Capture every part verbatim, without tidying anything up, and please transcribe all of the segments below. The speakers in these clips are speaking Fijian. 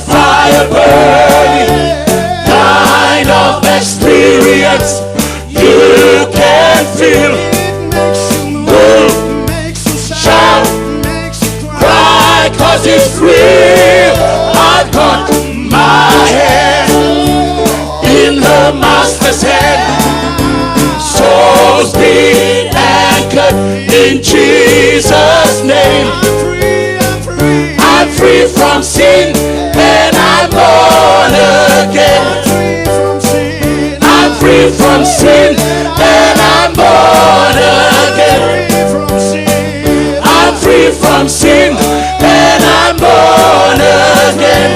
Fire burning kind of experience you can feel. Move, shout, cry, 'cause it's real. I've got my hand in the master's hand. Souls being anchored in Jesus' name. I'm free from sin and I'm born again. I'm free from sin and I'm born again. I'm free from sin and I'm born again.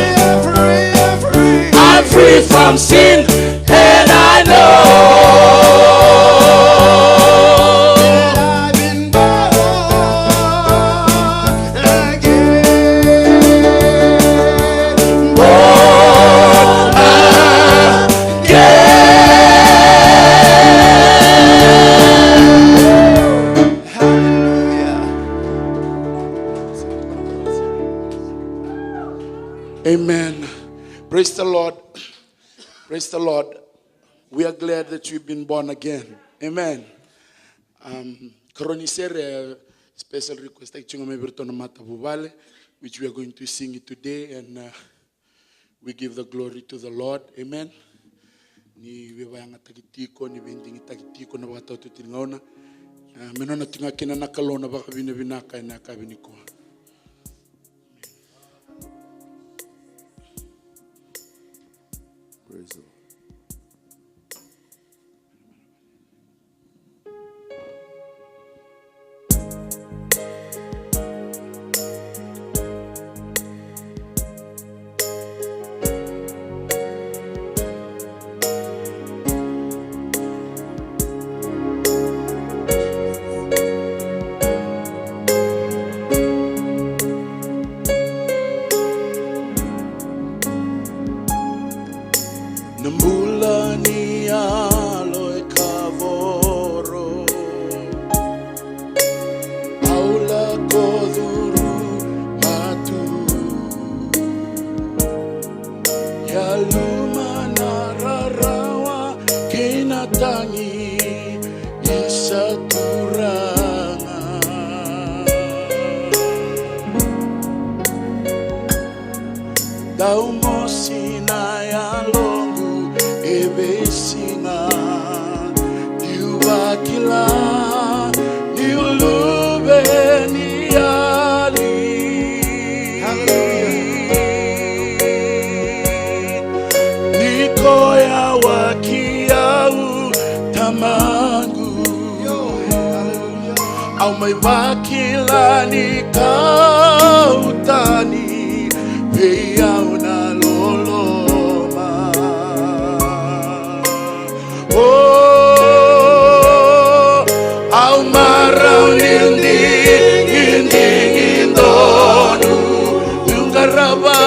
I'm free from sin and I know that I've been born again. Born again. Hallelujah. Amen. Praise the Lord. Praise the Lord. We are glad that we've been born again. Amen. Um, karua ni sere, special request, thank you, mai vei iratou na matavuvale, which we are going to sing it today, and uh, we give the glory to the Lord. Amen. Ni veivayagataki tiko, ni veidigitaki tiko na vakataotioti ni gauna. Uh, me nona tiko ga kina na Kalou na vakavinavinaka ena yakavi nikua. Praise the Lord. Na bula ni yalo e kavoro, au lako curuma tu. Yaluma na rarawa kei na tagi, isa Turaga. Dau mosi na yaloqu e veisiga, niu vakila niu luve ni yali. Hallelujah. Ni koya waki au tamaqu. Au mai vakila ni kau tani vei au na loloma. O, au marau niu digidigi donu, niu qarava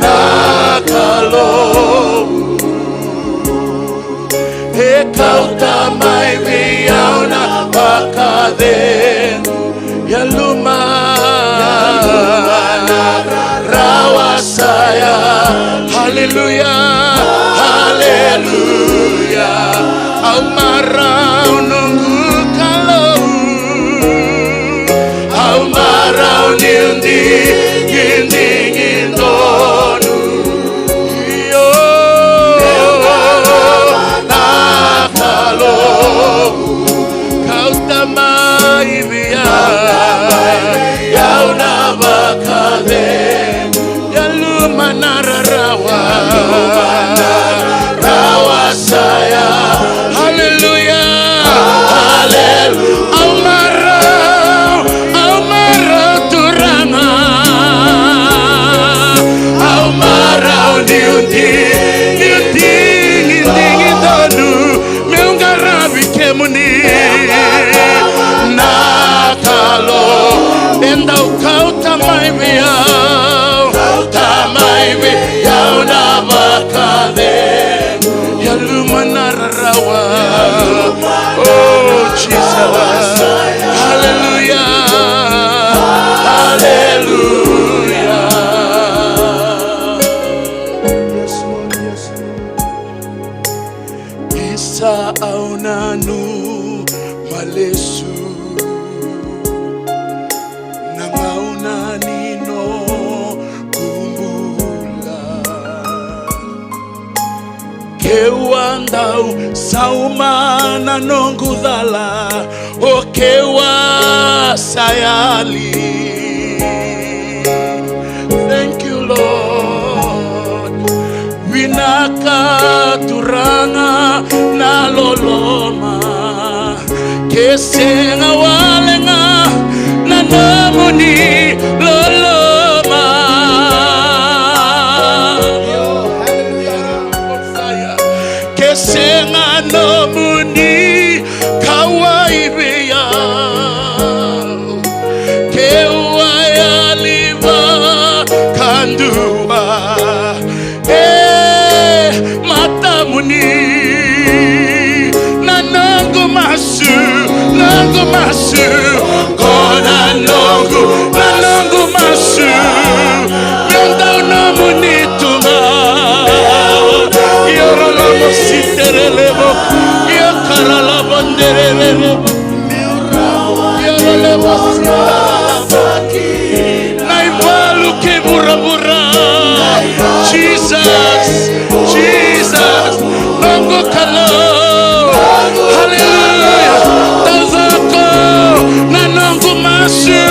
na Kalou. E kauta mai vei au na vakacegu. Yaluma na rarawa sa ya. Haleluya, haleluya. Au marau noqu Kalou. Au marau niu digidigi donu. Io, na Kalou, kauta mai vei au na vakacegu. Yaluma na rarawa, rarawa sa ya. Haleluya, haleluya. Au marau, au marau Turaga. Au marau niu di, niu digidigi donu, meu qaravi kemuni na Kalou. E dau kauta mai vei au, kauta mai vei au na vakacegu. Yaluma na rarawa. Oh, Jesus. Hallelujah. Hallelujah. Tau sauma na noqu cala, o keu a sa yali. Thank you, Lord. Vinaka Turaga na loloma, ke sega wale ga na nomuni loloma. Ke sega nomuni kauwai vei au, keu a yali vakadua e matamuni. Na noqu masu, noqu masu, qo na noqu, na noqu masu, meu dau nomuni tu ga. Io rolomo siterelevo, io karalavo dererere. Io rolomo siterelevo. Na ivalu kei vuravura. Jesus, Jesus, noqu Kalou. Hallelujah. Taucoko na noqu masu.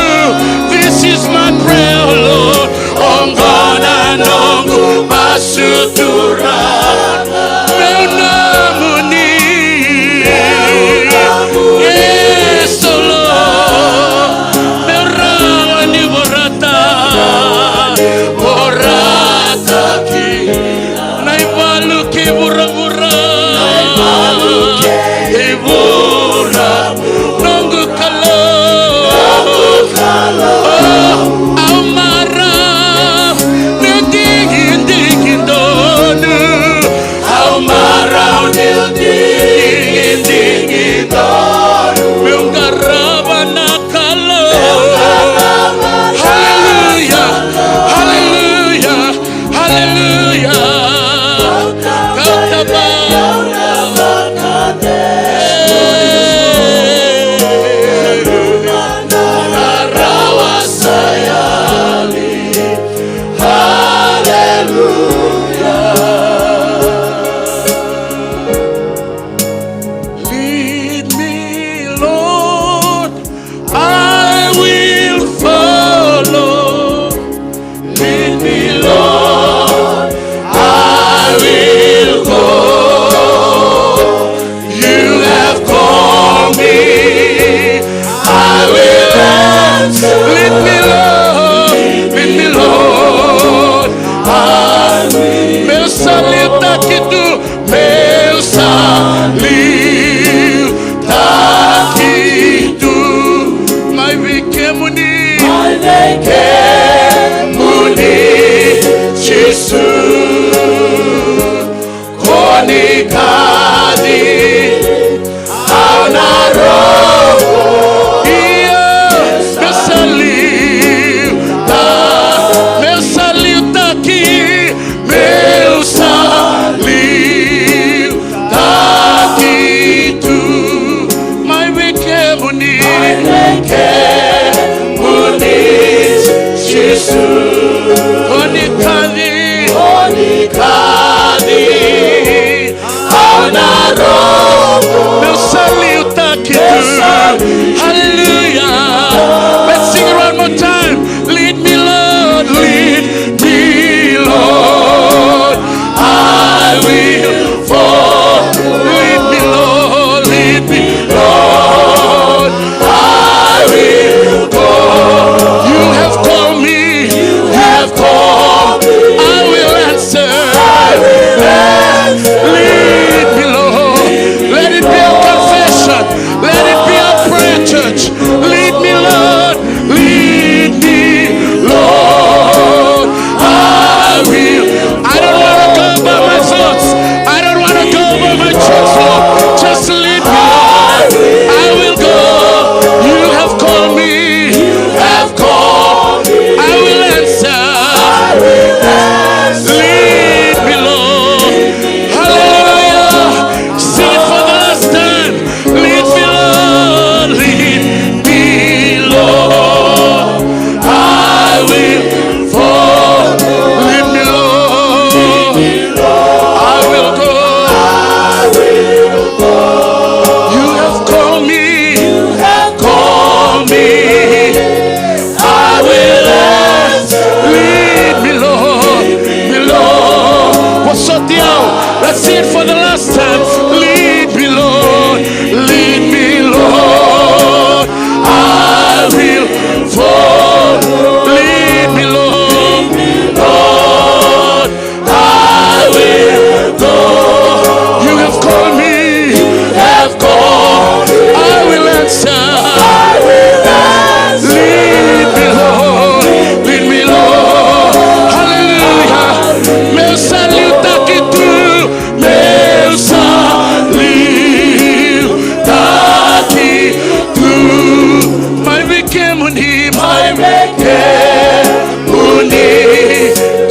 This is my prayer, Lord. Oqo na noqu masu Turaga. Meu nomuni. Yes, Lord. Meu rawa ni vorata, vorata kina. Na ivalu kei vuravura. Kei vuravura. Noqu Kalou. Au marau ni digidigi donu. Au marau ni digidigi donu. Meu qarava na Kalou. Hallelujah. Hallelujah. Hallelujah. Kauta vei au na vakadede. Hallelujah. Na rawa sa yali. Hallelujah. Lead me, Lord, I will follow. Lead me, Lord, I will go. You have called me, I will answer. Lead me, Lord, lead me, Lord, I will. Meu sa liutaki tu, meu sa liutaki tu. Mai vei kemuni. Mai vei kemuni, Jisu. Ko ni kaci au na rogo. Io, meu sa liuta, meu sa liutaki. Meu sa liutaki tu. Mai vei kemuni. Mai vei kemuni, Jisu. Ko ni kaci. Ko ni kaci. Au na rogo. Meu sa liutaki tu. Hallelujah. Let's sing it one more time. Lead me, Lord, lead me, Lord. I will follow. Lead me, Lord, lead me, Lord. I will go. You have called me. You have called me.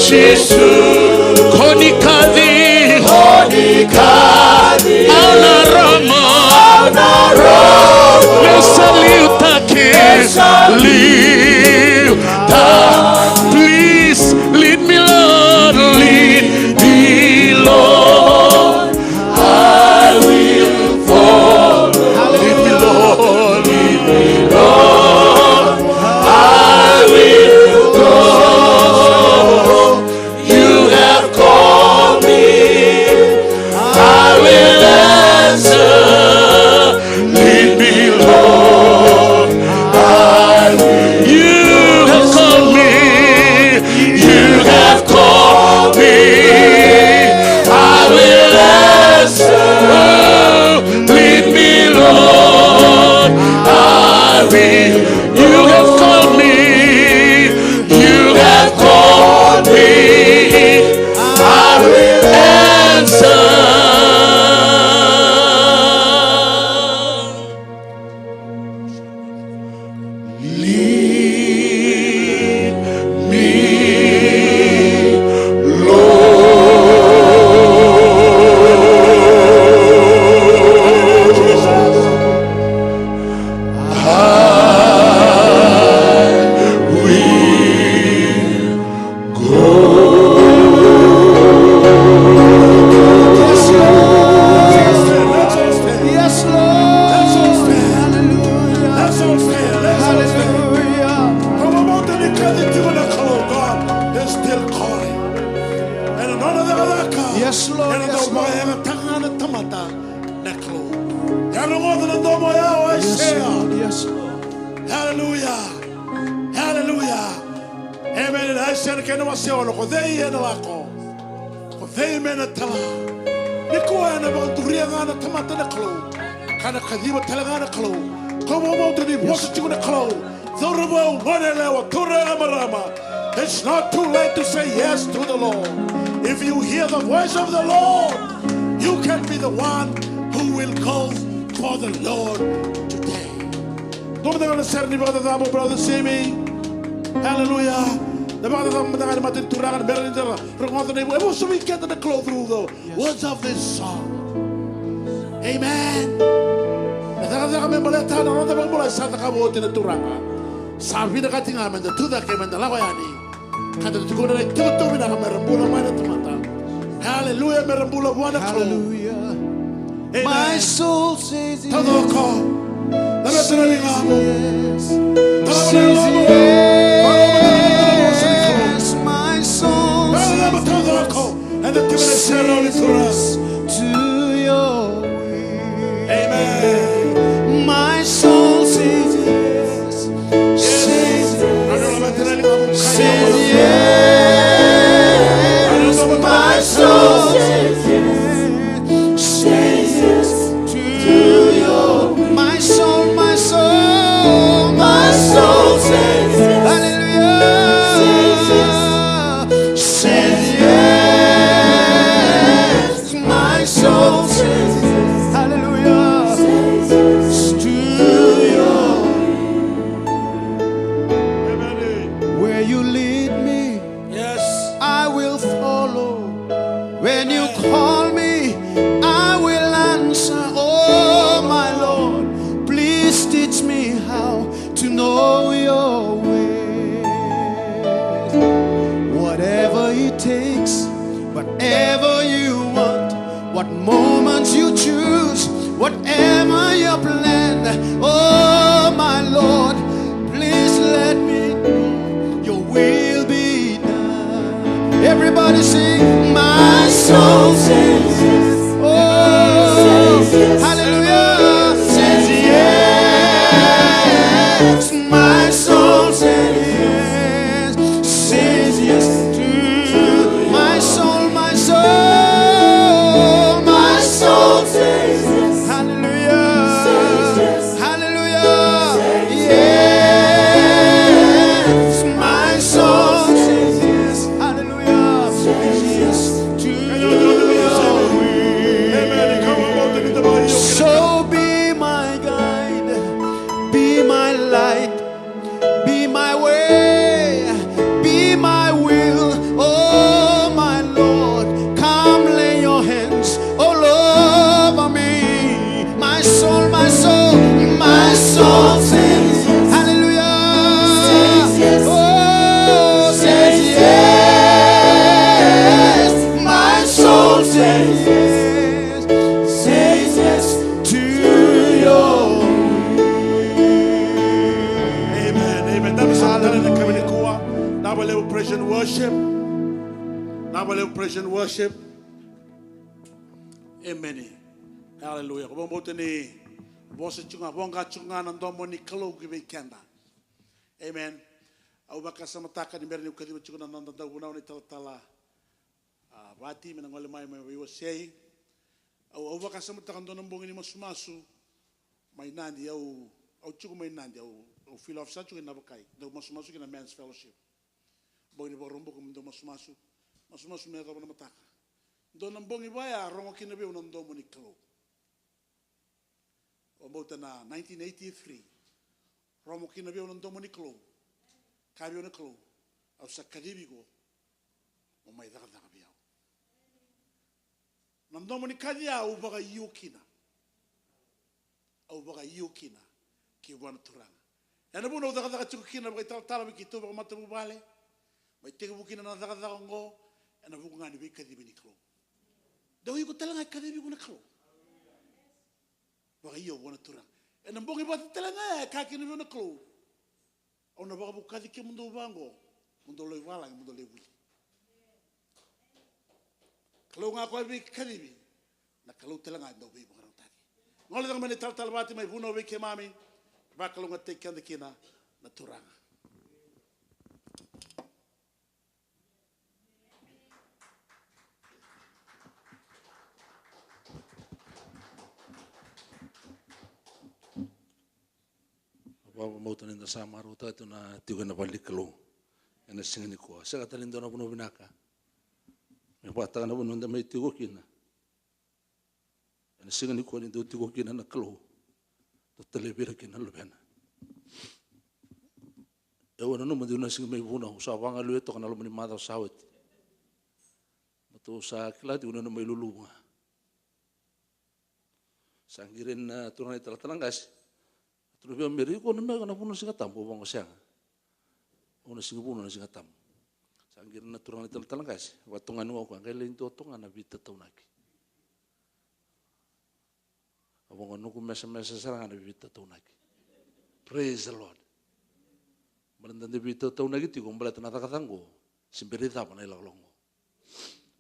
Jisu. Ko ni kaci. Ko ni kaci. Au na rogo. Au na rogo. Meu sa liutaki. Meu sa liutaki. Please lead me, Lord, lead me, Lord. I will follow. Lead me, Lord, lead me, Lord. I will go. You have called me. I will answer. Lead me, Lord. I will. You have called me. You have called me. I will answer. Lead me, Lord. I will. You have called me. You have called me. I will answer. Lead me, Lord. I will go. Yes, Lord. Yes, Lord. Hallelujah. Hallelujah. Yes, Lord. Yes, Lord. Ena dau vakayagataka ga na tamata na Kalou. E a rogoca na domo oya o Aisea. Yes, Lord. Hallelujah. Hallelujah. Amen. Aisea na kena wase ono, ko cei ena lako? Ko cei me na tala? Nikua ena vakaduria ga na tamata na Kalou, ka na kaciva tale ga na Kalou. Ko vakabauta ni vosa tiko na Kalou. Cauravou, goneyalewa, turaga, marama, it's not too late to say yes to the Lord. If you hear the voice of the Lord, you can be the one who will go for the Lord today. Dua mada ga na sere ni vakacacabo, brother Simi. Hallelujah. Na vakacacabo mada ga ni mata ni Turaga, na bera ni da rogoca na ivola. E vosa vei keda na Kalou through the words of this song. Amen. Na cakacaka me baleta na noda vakabulai sa cakava oti na Turaga. Sa vinakati ga me da tucake, me da lako yani. Ka da tukuna na itukutuku vinaka me ra bula mai na tamata. Hallelujah, me ra bula vua na Kalou. Hallelujah. Amen. My soul says yes. Taucoko. Laveta na ligamu. Says yes. Taucoko. Says yes. My soul says yes. Taucoko. Eda tiko na sere ni Turaga. To your will. Amen. My soul says yes. Says yes. Says yes. My soul says yes. Says yes. To your will. My soul, my soul, my soul says yes. Hallelujah. Says yes. Says yes. My soul says yes. Hallelujah. Says yes. To your will. Amen. Where you lead me, yes, I will follow. When you call me, I will answer. Oh, my Lord, please teach me how to know your ways. Whatever it takes, whatever you want, what moments you choose, whatever your plan, oh my Lord, please let me know your will be done. Everybody sing, my soul says yes. Oh, hallelujah, says yes. My soul says yes, says yes to my soul, my soul, my soul Vinaka vakalevu praise and worship. Vinaka vakalevu praise and worship. Emeni. Haleluya. Ko vakabauta ni vosa tiko ga, voqa tiko ga na domo ni Kalou ki vei keda. Amen. Au vakasamataka ni bera niu kaciva tiko na noda dauvunau na italatala, a, Vati me na gole mai me veiwasei. Au, au vakasamataka dua na bogi ni masumasu mai Nadi, au, au tiko mai Nadi, au, au feel off sa tiko i Navakai. Dau masumasu ki na Men's Fellowship. Bogi ni Vakaraubuka me dau masumasu. Masumasu me yacova na mataka. Dua na bogi vaya, rogo kina vei au na domo ni Kalou. Au bauta na nineteen eighty-three. Rogo kina vei au na domo ni Kalou. Kaya vei au na Kalou, au sa kacivi iko mo mai cakacaka vei au. Na domo ni kaci ya au vakaio kina. Au vakaio kina ki vua na Turaga. Ena vuna au cakacaka tiko kina vakaitalatala vei keitou vakamatavuvale. Mai tekivu kina na cakacaka oqo ena vuku ga ni veikacivi ni Kalou. Dau iko tale ga e kacivi iko na Kalou. Vakaio vua na Turaga. Ena bogi vata tale ga e kaya kina vei au na Kalou, au na vakavukaci kemudou vaqo, mo dou lai valagi, mo dou lai vuli. Kalou ga koya veikacivi, na Kalou tale ga e dau veivakarautaki. Gole cake mai na italatala Vati mai vunau vei keimami, vakalougatataki keda kina na Turaga. Vakabauta ni da sa marautaka tu na tiko ena vale ni Kalou ena siga nikua. Sega tale ni dua na vanua vinaka me vakataka na vanua da mai tiko kina. Ena siga nikua ni dau tiko kina na Kalou, dau talevi ira kina na luvena. Au nanuma dua na siga mai vunau, au sa vagaliu e toka na loma ni macawa sa oti. Matou sa kila tiko ni au na mai luluvu ga. Sa qiri na turaga na italatala qase. Tukuna vei au, Meri, iko na mai na vunau na Siga Tabu? Au vaqo, sega. Au na sigi vunau na Siga Tabu. Sa qiri na turaga na italatala qase, vakatugani au koya, qai lai dua toka ga na veitataunaki. Au vaqo, noqu mesamesa sara ga na veitataunaki. Praise the Lord. Baleta da veitataunaki tiko baleta na cakacaka oqo, se bera ni cava na ilakolako oqo.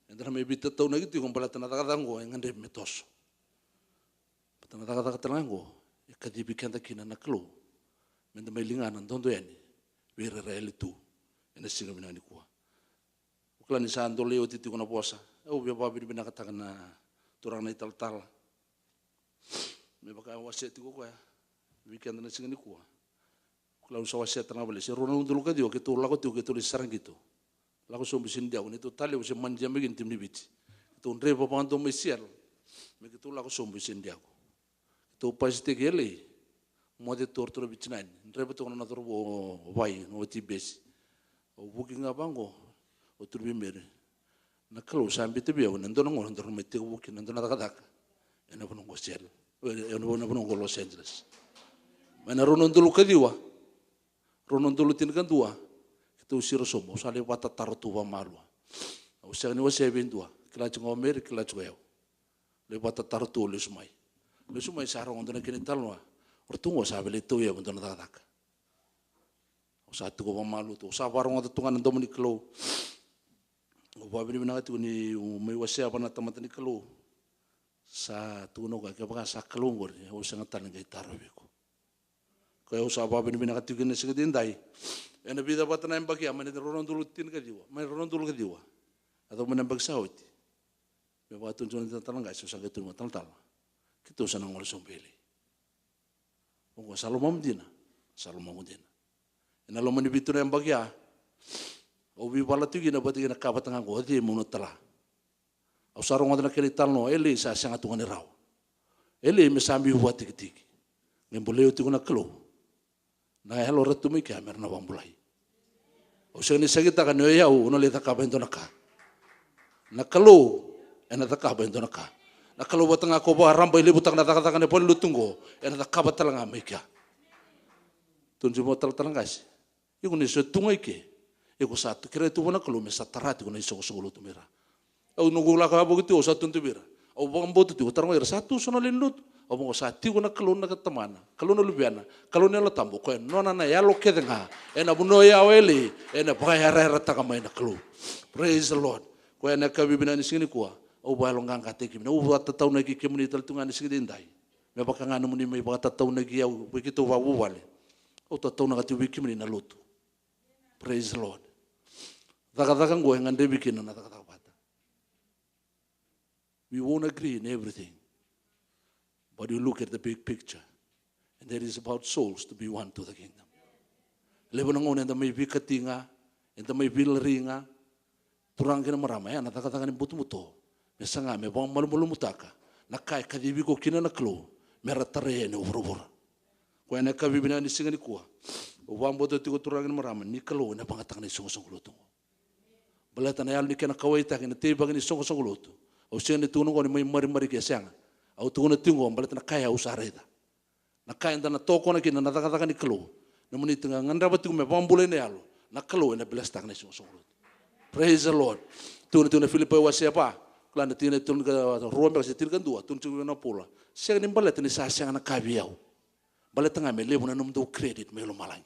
Eda na mai veitataunaki tiko baleta na cakacaka oqo e gadrevi me toso. Baleta na cakacaka tale ga oqo e kacivi keda kina na Kalou meda mai ligana dodo yani vei ira era yali tu ena siga vinaka nikua. Au kila ni sa dolei oti tiko na vosa. Au via vakavinavinakataka na turaga na italatala me vaka e wasea tiko o koya vei keda na siga nikua. Au kila ni sa wasea tale ga vale, se rua na udolu ka ciwa keitou lako tiko keitou lai sara qito. Lako sobu i San Diego, neitou talevu se manager mai kina na timi ni Viti. Keitou draiva vakadua mai Seattle me keitou lako sobu i San Diego. Keitou pasitaki e L A, moce tu o ratou na vitinani, draiva toka na nona cauravou o Vai, na wati Besi. Au vuki ga vaqo, au tukuna vei Meri, na Kalou sa biuta vei au ena dua na gauna daru na mai tekivu kina na dua na cakacaka ena vanua oqo Seattle, ena vanua oqo Los Angeles. Mai na rua na udolu ka ciwa, rua na udolu tinikadua, keitou siro sobu, au sa lai vakatataro tu vakamalua. Au sega ni wasea vei dua, kila tiko ga o Meri, kila tiko ga o yau. Lai vakatataro tu, lesu mai. Lesu mai sa rogoca na kena italanoa, o ratou oqo sa via lai tauyavu e dua na cakacaka. Au sa tiko vakamalua tu, au sa vakarogoca tu ga na domo ni Kalou. Au vakavinavinaka tiko niu mai wasea vua na tamata ni Kalou. Sa tukuna o koya, kevaka sa Kalou oqori, au sega tale ni qai tarovi iko. Koya au sa vakavinavinaka tiko kina ena siga edaidai. Ena vica vata na yabaki ya, mai na rua na udolu tinikaciwa, mai na rua na udolu ka ciwa, yacova mai na yabaki sa oti. Me vaka tukuna tiko na talatala qase, au sa qai tukuna vua na talatala, keitou sa na gole sobu i L A. Oqo sa lomamu dina, sa lomaqu dina. Ena loma ni vitu na yabaki ya, au veivala tu kina vata kei na ka vata ga oqo, o cei meu na tala? Au sa rogoca na kena italanoa, L A sa sega tu ga ni rawa. L A me sa biu vakatikitiki. Qai bolei au tiko na Kalou. Na yalo era tu mai kea mera na vakabulai. Au sega ni sakitaka ni o yau au na lai cakava e dua na ka. Na Kalou ena cakava e dua na ka. Na Kalou vata ga ko vakarabailevutaka na cakacaka ena valenilotu oqo, ena cakava tale ga mai kea. Tukuna tiko vua na talatala qase, iko ni se tu ga i ke, iko sa kerea tu vua na Kalou me sa tara tiko na isoqosoqo lotu mai ra. Au noqu lako yavoki tu, au sa tukuna vei ira, au vakabauta tiko, taroga ira, sa tu so na lewe ni lotu? Au vaqo, sa tiko na Kalou na Tamana, Kalou na Luvena, Kalou na Yalo Tabu, o koya nona na yalo kece ga ena vanua o yalolai, ena vakayarayarataka mai na Kalou. Praise the Lord. Koya na ka vivinaka ni siga nikua, au vakayaloqaqataki kemuni, au vakatataunaki kemuni tale tu ga ni siga edaidai. Me vaka ga nomuni mai vakatataunaki au vei keitou vakavuvale, au tataunaka tiko vei kemuni na lotu. Praise the Lord. Cakacaka oqo e gadrevi kina na cakacaka vata. We won't agree in everything, but you look at the big picture, and that is about souls to be won to the kingdom. Levu na gauna eda mai veikatiqa, eda mai veilariqa, turaga kei na marama, e a na cakacaka ni butobuto me saga me vakamalumalumutaka na ka e kacivi iko kina na Kalou me ra tarai yani o vuravura. Koya na ka vivinaka ni siga nikua, au vakabauta tiko turaga kei na marama ni Kalou ena vagataka na isoqosoqo lotu oqo. Baleta na yalo ni kena kauwaitaki na teivaki ni soqosoqo lotu. Au sega ni tukuna oqo ni mai marimariki, e sega. Au tukuna tiko oqo baleta na ka e au sa raica. Na ka eda na tokona kina na cakacaka ni Kalou. Nomuni tiko ga gadreva tiko me vakabulai na yalo, na Kalou ena blesstaka na isoqosoqo lotu. Praise the Lord. Tukuna tiko na Filipai wase va, kila na tikina e tolu ka rua beka se tinikadua, tukuna tiko na Paula, sega ni baleta ni sa sega na ka vei au. Baleta ga me levu na nomudou credit mai lomalagi.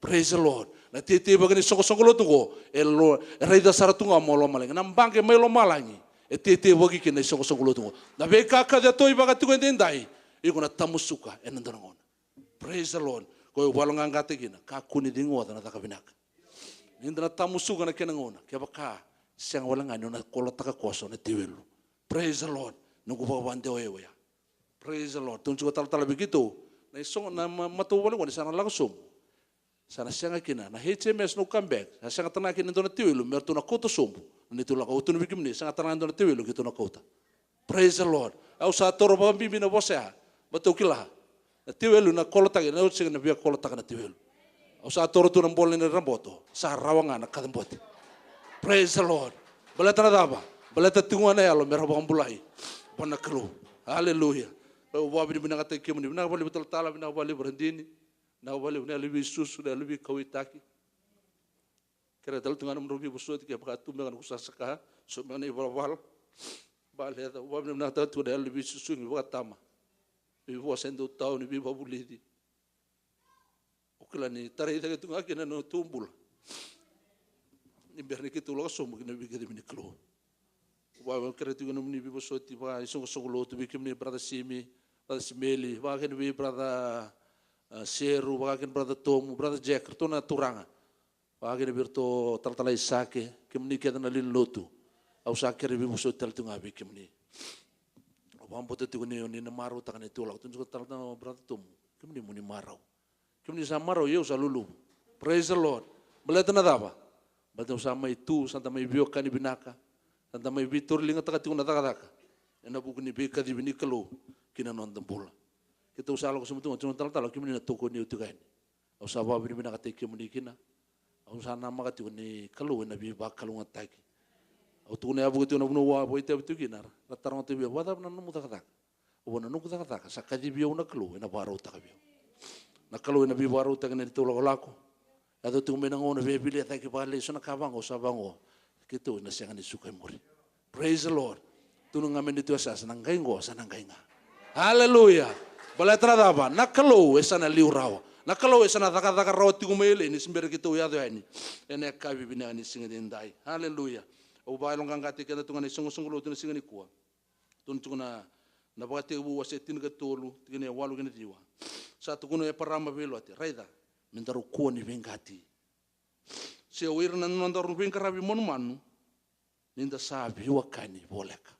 Praise the Lord. Na teitei vaka ni soqosoqo lotu oqo, e lo, e raica sara tu ga mai lomalagi. Na baqe mai lomalagi e teitei vaki kina na isoqosoqo lotu oqo. Na veika ka cato i vaka tiko edaidai, iko na tamusuka ena dua na gauna. Praise the Lord. Koya au vakaloqaqataki kina, kakua ni ciqoca na caka vinaka. Ni da na tamusuka na kena gauna, kevaka sega wale ga ni o na kolotaka koso na tewelu. Praise the Lord. Noqu vakavadewai oya. Praise the Lord. Tukuna tiko talatala vei keitou, na isogo na ma-, matavuvale oqo ni sa na lako sobu, sa na sega kina na H M S, no come back. Sa sega tale ga kina e dua na tewelu me ratou na kauta sobu na neitou lako. Au tukuna vei kemuni, sega tale ga e dua na tewelu keitou na kauta. Praise the Lord. Au sa taura vakabibi na vosa ya, baleta au kila na tewelu na kolotaki, na oti sega na via kolotaka na tewelu. Au sa taura tu na bola ni raboto, sa rawa ga na kacabote. Praise the Lord. Baleta na cava? Baleta tiko ga na yalo me ra vakabulai vua na Kalou. Hallelujah. Au vakavinavinakataki kemuni. Vinaka vakalevu talatala, vinaka vakalevu Radini, vinaka vakalevu na yalo ni veisusu, na yalo ni veikauwaitaki. Kerea tale tu ga na nomudrau veivosoti kevaka tu beka na kusasaka, so beka na ivalavala. Baleta au vakavinavinakataka tu na yalo ni veisusugi vakatama. Veivosa e dau tau ni veivakavulici. O kila ni tarai cake tu ga kina na nodatou bula ni bera ni keitou lako sobu ki na veikacivi ni Kalou. Au vakakerea tiko na nomuni veivosoti vakaisoqosoqo lotu vei kemuni brother Simi, brother Simeli, vakakina vei brother, ah, Seru, vakakina brother Tomu, brother Jack, ratou na turaga. Vakakina vei iratou talatala Isake, kemuni kece na lewe ni lotu. Au sa kerei veivosoti tale tu ga vei kemuni. Au vakabauta tiko ni, ni na marautaka na neitou lako. Tukuna tiko talatala, brother Tomu, kemuni mo ni marau. Kemuni sa marau, ia au sa luluvu. Praise the Lord. Baleta na cava? Baleta au sa mai tu, sa da mai veiwekani vinaka. Sa da mai veitauriligataka tiko na cakacaka ena vuku ni veikacivi ni Kalou ki na noda bula. Keitou sa lako sobu tu ga, tukuna talatala, kemuni na tokoni au tiko yani. Au sa vakavinavinakataki kemuni kina. Au sa namaka tiko ni Kalou ena veivakalougatataki. Au tukuna yavuka tiko na vanua au a vakaitavi tiko kina, ra taroga tiko vei au, vakacava na nomu cakacaka? Au vua, na noqu cakacaka sa kacivi au na Kalou ena vakarautaka vei au. Na Kalou ena veivakarautaki na neitou lakolako. Yaco tiko mai na gauna via vilia cake vakalailai, so na ka vaqo, sa vaqo. Keitou ena sega ni suka e muri. Praise the Lord. Tukuna ga me neitou yasayasa, na qai qo sa na qai ga. Hallelujah. Baleta na cava? Na Kalou e sa na liu rawa. Na Kalou e sa na cakacaka rawa tiko mai lailai ni se bera keitou yaco yani ena yakavi vinaka ni siga edaidai. Hallelujah. Au vakayaloqaqataki keda tu ga na isoqosoqo lotu na siga nikua. Tukuna tiko na, na Vakatekivu wase tinikatolu, tikina e walu kei na ciwa. Sa tukuna o Eparama vei Lote, raica, me daru kua ni veiqati, se o ira na nodaru veiqaravi manumanu, ni da sa veiwekani voleka.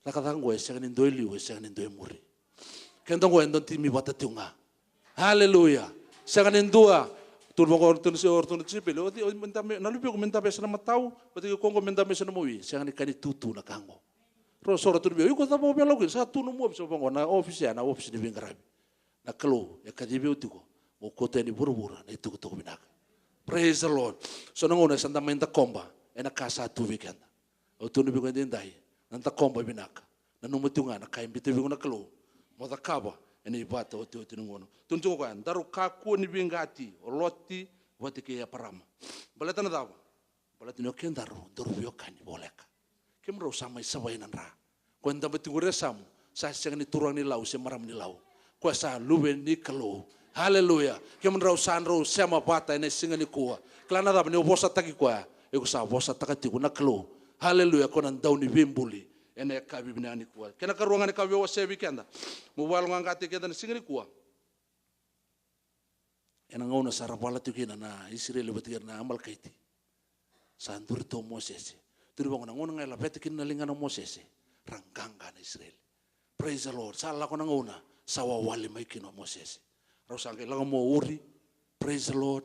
Cakacaka oqo e sega ni dua e liu, e sega ni dua e muri. Keda oqo e dua timi vata tiko ga. Hallelujah. Sega ni dua. Tukuna vaqo o ratou na, o ratou na tisaipeli, o cei, o, me da me, na luvequ me da vesa na matau, o cei koya oqo me da vesa na mawi. Sega ni ka ni tutu na ka oqo. Rau sa tukuna vei au, iko cava o via lako kina? Sa tu nomu ofisi? Au vaqo, na ofisi ya na ofisi ni veiqaravi. Na Kalou e kacivi au tiko mo kauta yani vuravura na itukutuku vinaka. Praise the Lord. So na gauna sa da mai dakoba ena ka sa tu vei keda. Au tukuna vei iko edaidai, na dakoba vinaka. Nanuma tiko ga na ka e biuta vei iko na Kalou mo cakava ena ivakataotioti ni gauna. Tukuna tiko o koya, daru kakua ni veiqati, o Loti vata kei Eparama. Baleta na cava? Baleta ni o kedaru daru veiwekani voleka. Kemudrau sa mai savai na dra. Koya e daba tiko qori e yasamu, Sa sega ni turaga ni Lau se marama ni Lau. Koya sa luve ni Kalou. Haleluya. Kemudrau sa drau sema vata ena siga nikua. Kila na cava ni o vosataki koya? Iko sa vosataka tiko na Kalou. Haleluya. Ko na dau ni veibuli ena yakavi vinaka nikua. Kena karua ga ni ka via wasea vei keda, meu valoqaqataki keda na siga nikua. Ena gauna sa ra vala tiko kina na Isireli vata kei ira na Amalekaiti, sa duri tu o Mosese. Duri vaqo, na gauna ga e laveta kina na ligana o Mosese, ra qaqa na Isireli. Praise the Lord. Sa lako na gauna sa wawali mai kina o Mosese. Rau sa qai lako mai o Uri. Praise the Lord.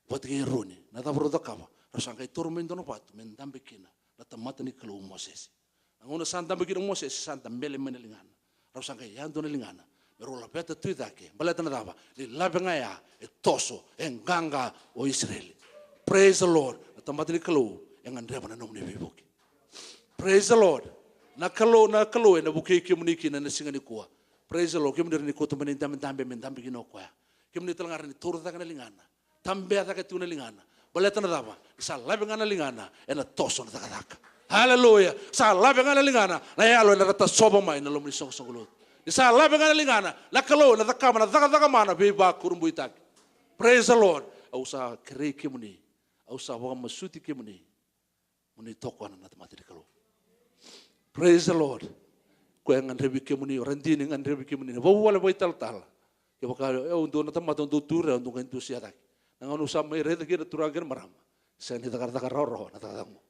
Vata kei Eroni, na cava rau cakava? Rau sa qai taura mai e dua na vatu me dabe kina na tamata ni Kalou o Mosese. Na gauna sa dabe kina o Mosese, sa dabele mai na ligana. Rau sa qai yadua na ligana me rau laveta tu i cake. Baleta na cava? Ni lave ga ya e toso, e qaqa o Isireli. Praise the Lord. Na tamata ni Kalou e gadreva na nomuni veivuke. Praise the Lord. Na Kalou, na Kalou ena vukei kemuni kina ena siga nikua. Praise the Lord. Kemuni rawa ni kauta mai na idabedabe me dabe kina o koya. Kemuni tale ga rawa ni taura cake na ligana. Tabea cake tu na ligana. Baleta na cava? Ni sa lave ga na ligana, ena toso na cakacaka. Haleluya. Sa lave ga na ligana, na yalo ena ra tasova mai na loma ni soqosoqo lotu. Ni sa lave ga na ligana, na Kalou ena cakava na cakacaka mana veivakurabuitaki. Praise the Lord. Au sa kerei kemuni. Au sa vakamasuti kemuni. Mo ni tokona na tamata ni Kalou. Praise the Lord. Koya e gadrevi kemuni, o radini e gadrevi kemuni. Na vuvale vakaitalatala. Kevaka e dua na tamata o dau tu, e dua qai dusia cake. Na gauna au sa mai raica kina na turaga kei na marama, sega ni cakacaka rawarawa na cakacaka qo.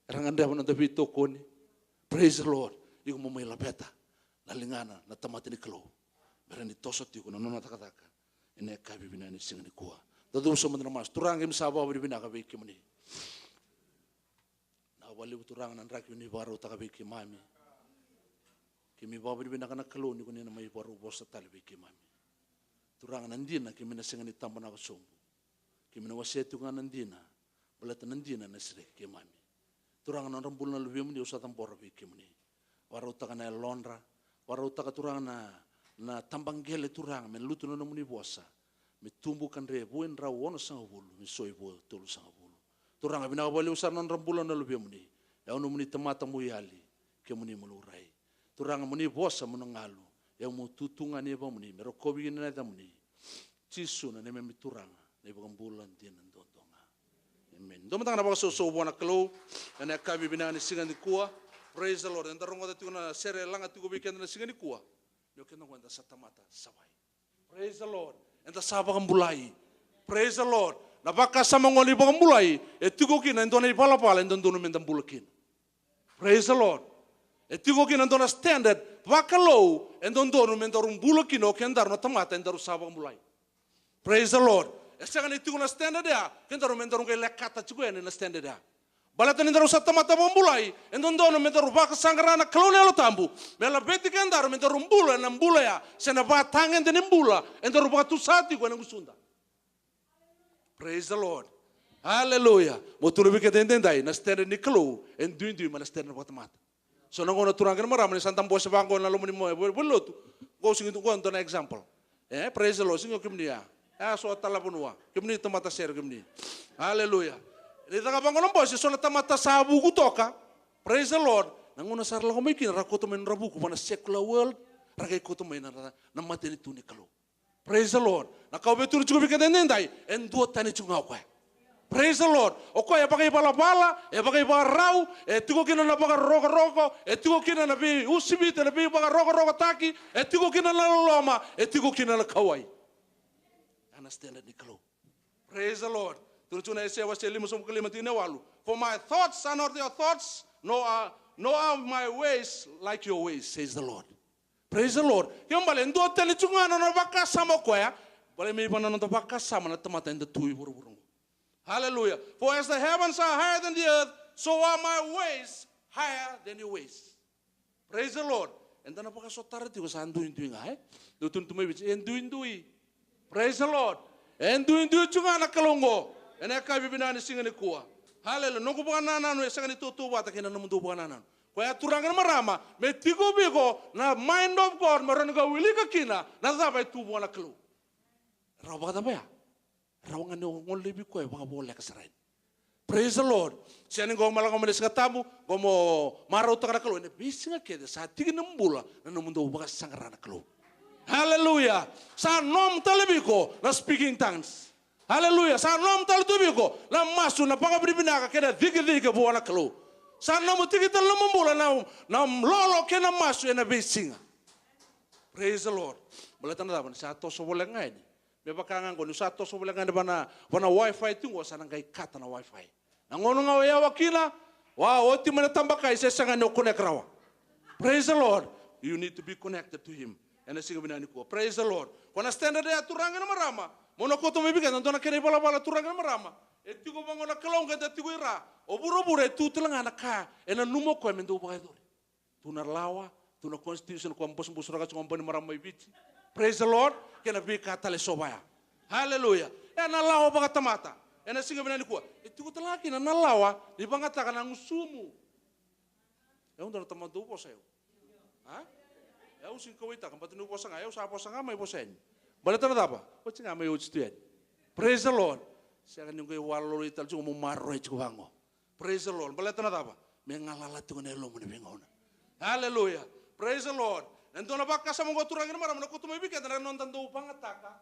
Era gadreva na noda veitokoni. Praise the Lord. Iko mo mai laveta na ligana na tamata ni Kalou me rawa ni toso tiko na nona cakacaka ena yakavi vinaka ni siga nikua. Da cuva sobu mada na masu. Turaga, keimami sa vakavinavinaka vei kemuni. Na vakalevu Turaga na draki o ni vakarautaka vei keimami. Keimami vakavinavinaka na Kalou ni ko ni na mai vakarau vosa tale vei keimami. Turaga, na dina keimami na sega ni tabonaka sobu. Keimami na wasea tiko ga na dina, baleta na dina ena sereki keimami. Turaga, na nodra bula na luvemuni, au sa cabora vei kemuni. Vakarautaka na yalodra, vakarautaka Turaga na, na tabaqele Turaga, me lutu na nomuni vosa, me tubu ka dre vua e drau onosagavulu, me soi vua tolusagavulu. Turaga, vinaka vakalevu sara na nodra bula na luvemuni. E au nomuni tamata mo yali, kemuni mo laurai. Turaga, mo ni vosa mo na galu. E au mo tutu ga ni yavamuni, me rokovi kina na yacamuni. Jisu na neimami Turaga, na iVakabula dina duadua ga. Amen. Dua mada ga na vakasausau vua na Kalou ena yakavi vinaka ni siga nikua. Praise the Lord. Eda rogoca tiko na sere e laga tiko vei keda na siga nikua. Ni o keda qo eda sa tamata savai. Praise the Lord. Eda sa vakabulai. Praise the Lord. Na vakasama qo ni vakabulai e tiko kina e dua na ivalavala e dodonu meda bula kina. Praise the Lord. E tiko kina e dua na standard vakalou e dodonu me daru bula kina o kedaru na tamata e daru sa vakabulai. Praise the Lord. E sega ni tiko na standard ya, kedaru me daru qai lekata tiko yani na standard ya. Baleta ni daru sa tamata vakabulai, e dodonu me daru vakasaqara na Kalou na Yalo Tabu me laveti kedaru me daru bula ena bula ya, se na vatagede ni bula e daru vakatusa tiko ena gusuda. Praise the Lord. Hallelujah. Mo tukuna vei keda edaidai, na standard ni Kalou e duidui mai na standard vakatamata. So na gauna, turaga kei na marama, ni sa da bose vaqo ena loma ni mo-, vale, valelotu. Qo sega ni tu qo e dua na example. E, praise the Lord, sega ni o kemuni ya. E, so tale na vanua. Kemuni tamata sere kemuni. Hallelujah. Ni caka vaqo na bose, so na tamata sa vuku toka. Praise the Lord. Na gauna sa ra lako mai kina, ra kauta mai na nodra vuku vua na secular world, ra qai kauta mai na, na, na matanitu ni Kalou. Praise the Lord. Na ka au via tukuna tiko vei keda edaidai, e duatani tiko ga o koya. Praise the Lord. O koya e vakaivalavala, e vakaivakarau, e tiko kina na vakarokoroko, e tiko kina na veiusiviti, na veivakarokorokotaki, e tiko kina na loloma, e tiko kina na kauwai. Ya na standard ni Kalou. Praise the Lord. Tukuna tiko na Aisea wase limasagavulu ka lima, tikina e walu. For my thoughts are not your thoughts, nor are, nor are my ways like your ways, says the Lord. Praise the Lord. Kena ibalebale e duatani tiko ga na nona vakasama o koya. Baleta me ivei na noda vakasama na tamata eda tu i vuravura qo. Hallelujah. For as the heavens are higher than the earth, so are my ways higher than your ways. Praise the Lord. Eda na vakasotara tiko sa duidui ga, e? Dou tukuna tu mai Viti, e duidui. Praise the Lord. E duidui tu ga na Kalou qo ena yakavi vinaka ni siga nikua. Hallelujah. Noqu vakanananu e sega ni tautauvata kei na nomudou vakanananu. Koya, turaga kei na marama, me tiko vei iko na mind of God, me rawa ni ka wilika kina na cava e tu vua na Kalou. Rawa vakacava ya? Rawa ga ni o gole vei koya e vakavoleka sara yani. Praise the Lord. Sega ni qo mo lako mai na Siga Tabu, qo mo marautaka na Kalou. Ena veisiga kece sa tiki ni bula na nomudou vakasaqara na Kalou. Hallelujah. Sa nomu tale vei iko na speaking tongues. Hallelujah. Sa nomu tale tu vei iko na masu, na vakavinavinaka kei na cikecike vua na Kalou. Sa nomu tiki tale na nomu bula na, na lolo kei na masu ena veisiga. Praise the Lord. Baleta na cava? Ni sa toso voleka ga yani. Me vaka ga qo, ni sa toso voleka ga yani va na, va na wifi tiko qo, sa na qai kata na wifi. Na gauna ga o yawa kina, wa, oti mai na tabakai, se sega ni o connect rawa. Praise the Lord. You need to be connected to him. Ena siga vinaka nikua. Praise the Lord. Ko na standard ya, turaga na marama. Mo na kauta mai vei keda na dua na kena ivalavala, turaga na marama. E tiko vaqo na Kalou, qai da tiko i ra. O vuravura e tu tale ga na ka e nanuma o koya me dau vakayacori. Tu na lawa, tu na constitution ko a busubusuraka tiko o Bainimarama mai Viti. Praise the Lord. Kei na veika tale so vaya. Hallelujah. E na lawa vakatamata. Ena siga vinaka nikua. E tiko tale ga kina na lawa ni vagataka na gusumu. E au dua na tamata dau vosa eu. A? E au sega ni kauwaitaka, baleta niu vosa ga, e au sa vosa ga mai vosa yani. Baleta na cava? Oti ga mai oti tu yani. Praise the Lord. Sega ni qai waloloi tale tiko mo maroroi tiko vaqo. Praise the Lord. Baleta na cava? Me galala tiko na yalomu ena veigauna. Hallelujah. Praise the Lord. E dua na vakasama qo, turaga na marama, na kauta mai vei keda na noda dau vagataka.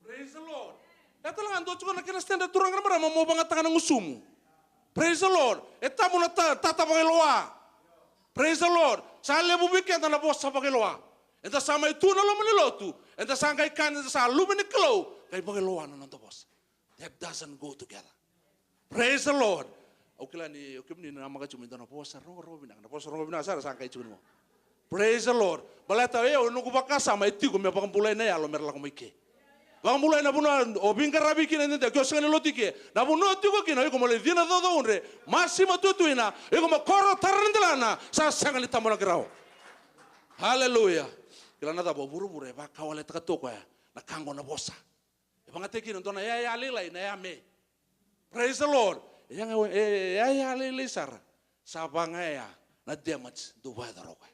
Praise the Lord. E tale ga dua tiko na kena standard, turaga na marama, mo vagataka na gusumu. Praise the Lord. E tabu na ta-, tata vakailoa. Praise the Lord. Sa levu vei keda na vosa vakailoa. Eda sa mai tu na loma ni lotu. Eda sa qai kaya eda sa luve ni Kalou. Qai vakailoa na noda vosa. That doesn't go together. Praise the Lord. Au kila ni, au kemuni na namaka tiko mai dua na vosa rogorogo vinaka. Na vosa rogorogo vinaka sara sa qai tiko ni mo. Praise the Lord. Baleta o yau, noqu vakasama e tiko me vakabulai na yalo me ra lako mai ke. Vakabulai na vanua o veiqaravi kina, e dede ke o sega ni lotu i ke. Na vanua o tiko kina, o iko mo lai cina caucaudre, masima tuituina, o iko mo koro tara na delana, sa sega ni tabolaki rawa. Hallelujah. Kila na cava? O vuravura e vakawaletaka tu o koya na ka qo na vosa. E vakayagataki kina dua na yaya lailai na yame. Praise the Lord. E yaga, e, e yaya lailai sara. Sa vagaya na damage dau vakayacora o koya.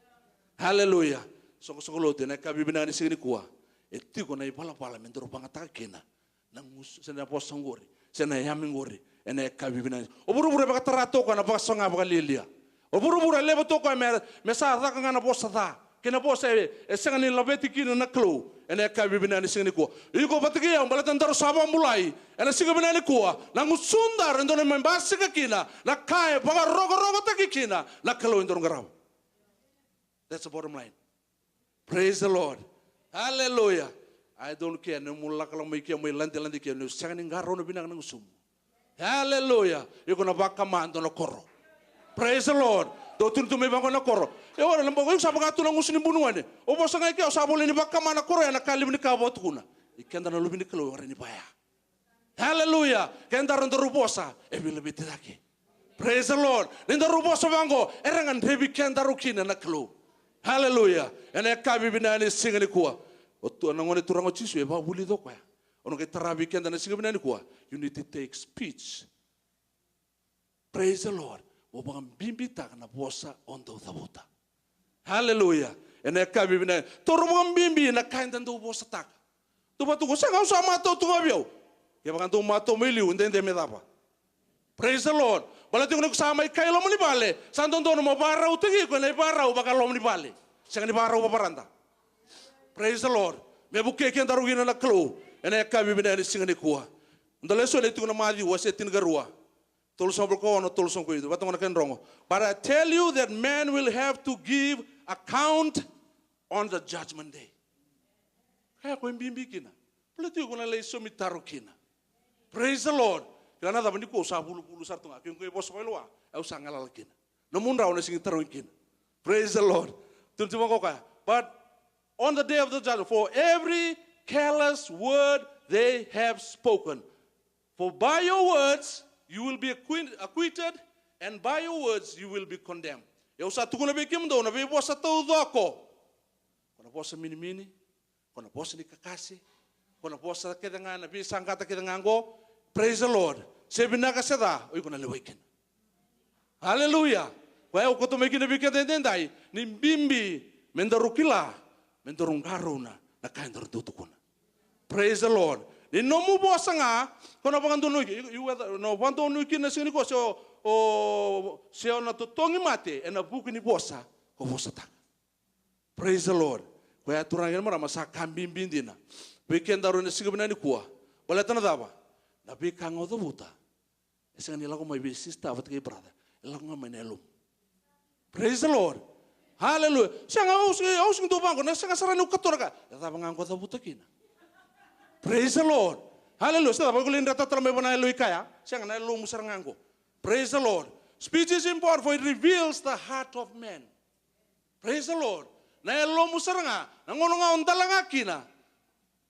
Hallelujah. Soqosoqo lotu, ena yakavi vinaka ni siga nikua, e tiko na ivalavala me daru vagataka kina na gusu, se na vosa oqori, se na yame oqori, ena yakavi vinaka. O vuravura e vakatara tu o koya na vakasaga vakalialia. O vuravura e leva tu o koya me, me sa caka ga na vosa ca kei na vosa e, e sega ni laveti kina na Kalou. Ena yakavi vinaka ni siga nikua, iko vata kei au, baleta daru sa vakabulai. Ena siga vinaka nikua, na gusudaru e dodonu me basika kina na ka e vakarokorokotaki kina na Kalou e daru qarava. That's the bottom line. Praise the Lord. Hallelujah. I don't care. Ni mo lakolako mai ke, mo iladelade ke, ni sega ni qarauna vinaka na gusumu. Hallelujah. Iko na vakama dua na koro. Praise the Lord. Dou tukuna tu mai vaqo na koro. E ora na boko, iko sa vaka tu na gusu ni bunu gone. O vosa ga i ke, o sa volai ni vakama na koro, ena ka levu ni ka o vakatukuna. I keda na luve ni Kalou, e ora ni vaya. Hallelujah. Kedaru daru vosa, e veilaveti cake. Praise the Lord. Ni daru vosa vaqo, era gadrevi kedaru kina na Kalou. Hallelujah. Ena yakavi vinaka ni siga nikua, o tu, na gone turaga o Jisu e vakavulica o koya. O na qai tara vei keda na siga vinaka nikua. You need to take speech. Praise the Lord. Mo vakabibitaka na vosa o dau cavuta. Hallelujah. Ena yakavi vinaka. Taura vakabibi na ka eda dau vosataka. Dou vaka tu qo, sega, au sa matau tu ga vei au. Kevaka dou matau mai liu, dede me cava? Praise the Lord. Baleta iko ni ko sa mai kai loma ni vale, sa dodonu mo varautaki iko ena ivarau vakaloma ni vale. Sega ni varau vavarada. Praise the Lord. Me vukei kedaru kina na Kalou ena yakavi vinaka ni siga nikua. Da lesoni e tiko na Maciu wase tinikarua. Tolusagavulu ka ono, tolusagavulu ka vitu, vata na kena rogo. But I tell you that man will have to give account on the judgment day. Kaya ko e bibi kina. Baleta iko na lai saumi taro kina. Praise the Lord. Kila na cava, nikua au sa vuluvulu sara tu ga. Ke qai vosa vakailoa, au sa galala kina. Nomu drau na sega ni tarogi kina. Praise the Lord. Tukuna tiko vaqo o koya. But on the day of the judgment, for every careless word they have spoken, for by your words you will be acquit-, acquitted, and by your words you will be condemned. Au sa tukuna vei kemudou na veivosa taucoko. Ko na vosa minimini, ko na vosa ni kakase, ko na vosa kece ga, na veisaqata kece ga qo. Praise the Lord. Se vinaka se ca, o iko na lewai kina. Hallelujah. Koya au kauta mai kina vei keda edaidai, ni bibi me daru kila, me daru qarauna na ka e daru dau tukuna. Praise the Lord. Ni nomu vosa ga, ko na vakadonui ki, i, i, whether, na vakadonui kina na siga nikua se o, o, se o na totogi mate, ena vuku ni vosa ko vosataka. Praise the Lord. Koya turaga kei na marama sa ka bibi dina. Vei kedaru ena siga vinaka nikua. Baleta na cava? Na veika ga o cavuta. E sega ni lako mai vei sister vata kei brother. E lako ga mai na yalomu. Praise the Lord. Hallelujah. Sega, au sega, au sega ni dau vaqo, na sega sara niu kato na ka. E cava ga qo cavuta kina? Praise the Lord. Hallelujah. Sega, vaqo lai dreta tale mai vana yalo i kaya. Sega, na yalomu sara ga qo. Praise the Lord. Speech is important for it reveals the heart of man. Praise the Lord. Na yalomu sara ga, na gauna ga o dala ga kina.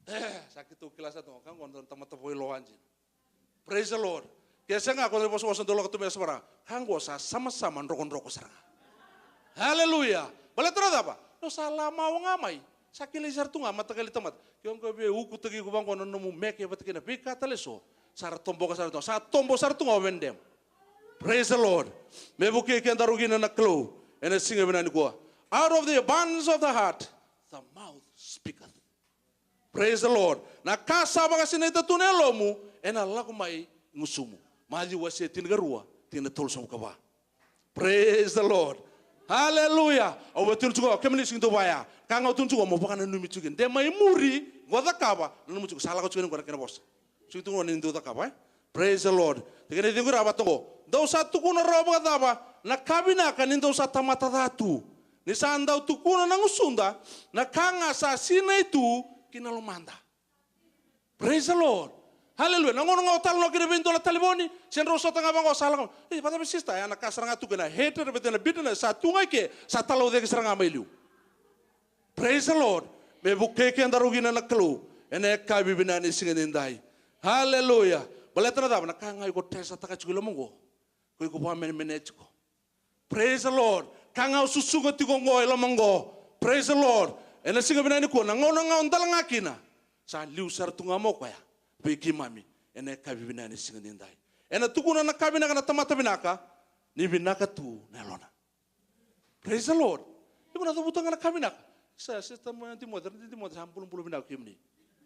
E, sa keitou kila sa tu, ka qo na tamata vakailoa dina. Praise the Lord. Ke sega, ko na vosavosa dau lako tu mai sa vara. Ka qo sa samasama drokodroko sara ga. Hallelujah. Baleta na cava? No sa lamawa ga mai. Sa kilai sara tu ga mataqali tamata. Ke o qo via ukutaki iko vaqo na nomu meke vata kei na veika tale so. Sa ra toboka sara tu. Sa tobo sara tu ga o vendem. Praise the Lord. Me vukei kedaru kina na Kalou. Ena siga vinaka nikua. Out of the abundance of the heart, the mouth speaketh. Praise the Lord. Na ka sa vakasinaita tu na yalomu, ena lako mai gusumu. Maciu wase tinikarua, tikina tolusagavulu ka va. Praise the Lord. Hallelujah. Au via tukuna tiko, kemuni sega ni dau vaya. Ka ga au tukuna tiko, mo vakananumi tiko kina. De mai muri, qo cakava, nanumi tiko, sa lako tiko kina qo na kena vosa. Sega ni tukuna ni dau cakava, e? Praise the Lord. Tikina e ciqu ra vata qo. Dou sa tukuna rawa vakacava na ka vinaka ni dou sa tamata ca tu. Ni sa dau tukuna na gusuda, na ka ga sa sinai tu ki na lomada. Praise the Lord. Hallelujah. Na gauna ga o talanoa kina vei dua na talevoni, se drau sota ga vaqo sa lako. Ei, vata vei sister, ya na ka sara ga tu kina hatred, vata na bitterness, sa tu ga i ke, sa talaucaki sara ga mai liu. Praise the Lord. Me vukei kedaru kina na Kalou. Ena yakavi vinaka ni siga nidai. Hallelujah. Baleta na cava na ka ga iko tresataka tiko i loma qo. Ko iko vakamenemene tiko. Praise the Lord. Ka ga o susuga tiko qo i loma qo. Praise the Lord. Ena siga vinaka nikua, na gauna ga o dala ga kina. Sa liu sara tu ga mo koya. Vei keimami. Ena yakavi vinaka ni siga nidai. Ena tukuna na ka vinaka na tamata vinaka. Ni vinaka tu na yalona. Praise the Lord. Iko na cavuta ga na ka vinaka. Sa, sa, sa, mo, Timoci, Timoci, sa bulubulu vinaka kemuni.